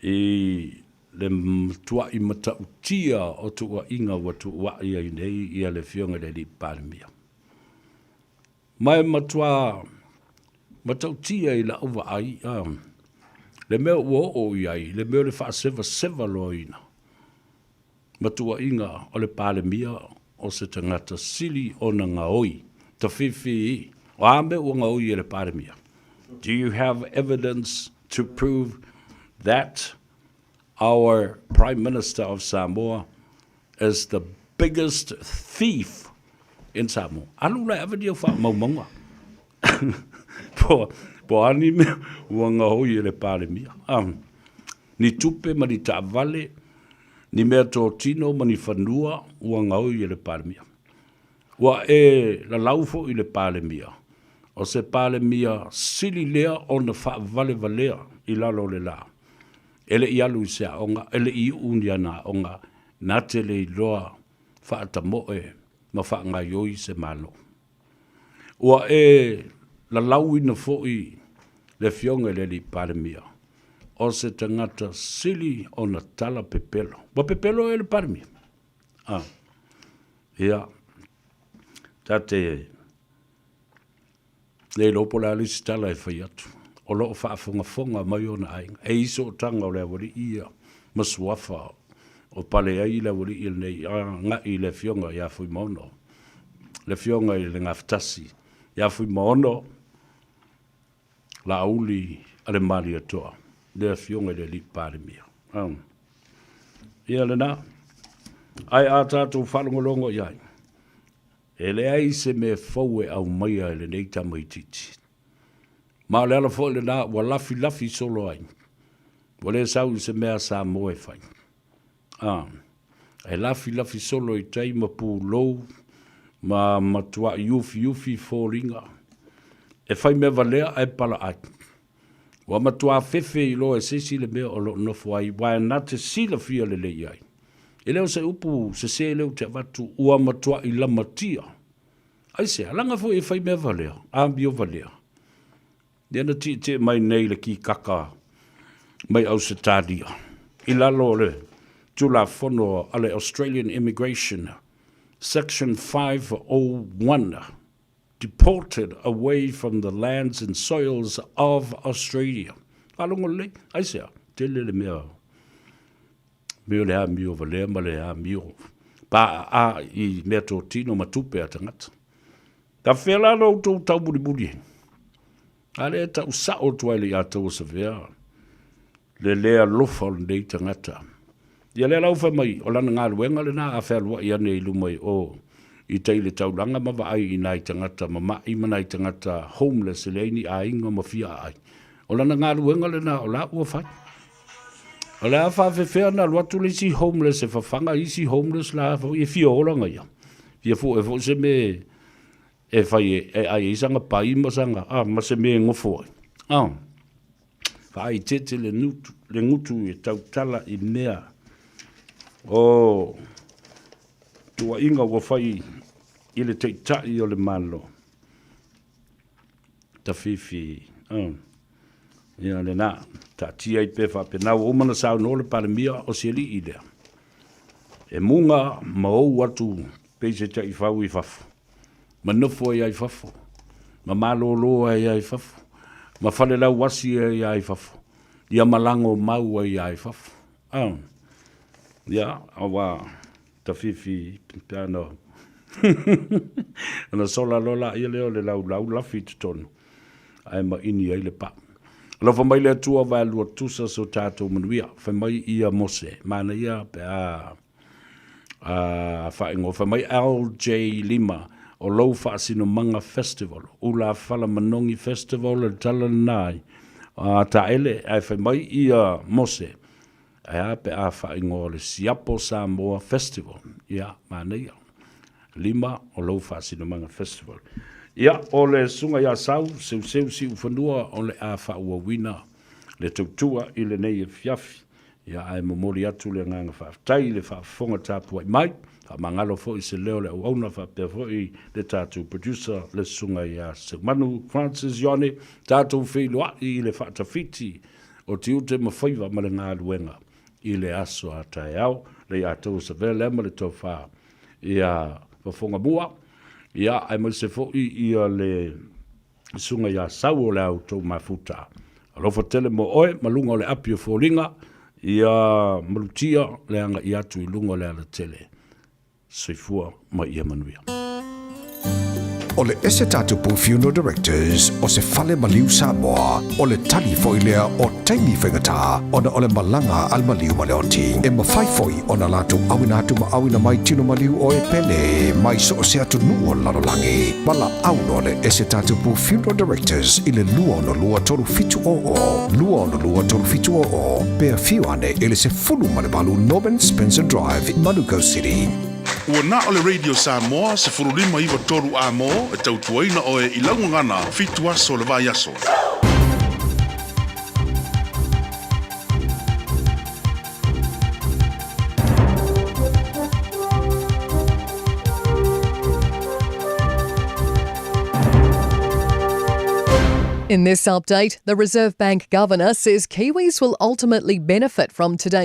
i le matuai matautia o tuuaiga ua tuuai ai nei ia le Afioga i le Alii Palemia. Ma e matua matautia i lau vaai le mea ua oo i ai, le mea o le faasevaseva loaina ma tuuaiga o le Palemia o se tagata sili ona gaoi, tafefe, o a mea ua gaoi e le Palemia? Do you have evidence to prove that our Prime Minister of Samoa is the biggest thief in Samoa? Alu la e ave ni au faamaumauga. Po, po a ni mea ua gaoi e le Palemia. Ni tupe ma ni taavale, ni meatotino ma ni fanua ua gaoi e le Palemia. Ua e lalau foi i le Palemia, o se Palemia sili lea ona faavalevalea i lalo o le la, e le i alu i se aoga, e le i iu ni ana aoga, na te le iloa faatamoe ma faagaioi se Malo. Ua e lalauina foi le Afioga i le Alii Palemia, o se tagata sili ona tala pepelo. Ua pepelo e le Palemia? Ah. Ia, ta te le iloa po o le a le isi tala e fai atu. O lo o faafogafoga mai ona aiga. E i sootaga o le aualii ia ma suafa o pale ai le aualii lenei agai i le Afioga ia Fuimaono, le Afioga i le Gafatasi ia Fuimaono Laauli a le Malietoa, le Afioga i le Alii Palemia. Ia lena. Ae a tatou faalogologo i ai, e leai se mea fou e aumaia e lenei tamaitiiti. Ma o le ala foi lena ua lafilafi solo ai. Ua le sau i se mea a Samoa e fai. A, e lafilafi solo i tai ma pulou ma matuai ufiufi foliga. E fai mea valea ae palaai. Ua matua fefe iloa e se isi le mea o lo o nofo ai, aua na te silafia lelei ai. E le o se upu sese lea ou te avatu, ua matuai lamatia. Aisea, leaga foi e fai mea valea, amio valea. Lea na tietie mai nei le kikaka mai Ausetalia i lalo o le Tulafono a le Australian Immigration Section 501, Deported away from the lands and soils of Australia. Faalogo lelei, aisea, tele le mea mea o le amio valea ma le amio pāā i meatotino ma tupe a tagata. Ka whea la lo outou taumulimuli ai? A lea e tau sao atu ai le ia tau o Savea. le lē alofa o lenei tagata. Ia lea la ua fai mai, o lana galuega lena a fealuai ane i luma i o i tai i le taulaga ma vaai i nai tagata mama'i ma nai tagata homeless e leai ni aiga ma fia aai. O lana galuega lena o la ua fai. O le a faafefea ona alu atu le isi homeless e fafaga isi homeless la foi e fia ola ia. Fia fue foi se mea e fai e ai ai sanga pai ma sanga a ma se mea e gofo ai. Ah. Faaeteete le gutu, le gutu e tautala i mea o tuuaiga ua fai i le Taitai o le Malo. Tafifi, oh. Ia lena, taatia ai pea faapena ua uma ona saunoa le Palemia o se alii lea. E muga ma ou atu pei se taifau i fafo, ma nofo ai ai fafo, ma malolo ai ai fafo, ma falelauasi ai ai fafo, ia ma lago mau ai ai fafo. Ah, ia, aua tafifi pe ana ona sola loa laia lea o le laulau lafi i totonu ae maini ai le pau. Alofa mai le Atua vaelua tusa so tatou manuia. Fai mai ia Mose, manaia pe a a faaigoa. Fai mai LJ Lima, o lou faasinomaga festival, ula fala manogi festival le tala lena ai a taele, ae fai mai ia Mose, ae a pe a faaigoa o le Siapo Samoa Festival. Ia, manaia. Lima, o lou faasinomaga festival. Ia, o le susuga ia Sau, Seuseu Siufanua o le a faaauauina le tautua i lenei afiafi. Ia, ae momoli atu le agaga faafetai i le faafofoga tapuai mai, faamagalo foi se leo o le auauna faapea foi le tatou producer le susuga ia Seumanu Francis Ione, tatou feiloai i le faatafiti o tiute ma faiva ma le galuega i le aso a taeao, le ia tou savea lea ma le tofa ia fofoga mua, ia aemaise foi ia le susuga ia Sau o le a outou mafuta. Alofa tele mo oe ma luga o le api o foliga, ia malutia le agai atu i luga o le alatele. Soifua ma ia manuia. O le Ese Tatupu Funeral Directors o se fale maliu Samoa, o le tali foi lea o taimi faigata ona o le malaga a le maliu ma le oti. E mafai foi ona latou auina atu ma auina mai tino maliu o e pele mai so o se atunuu o le lalolagi. Valaau loa le Ese Tatupu Funeral Directors i le 262 3700, 262 3700, pe afio ane i le 18 Norman Spencer Drive, Manukau City. Ua na o le Radio Samoa 15 93 A-mo e tautuaina oe i lau gagana fitu aso o le vaiaso. In this update, the Reserve Bank Governor says Kiwis will ultimately benefit from today's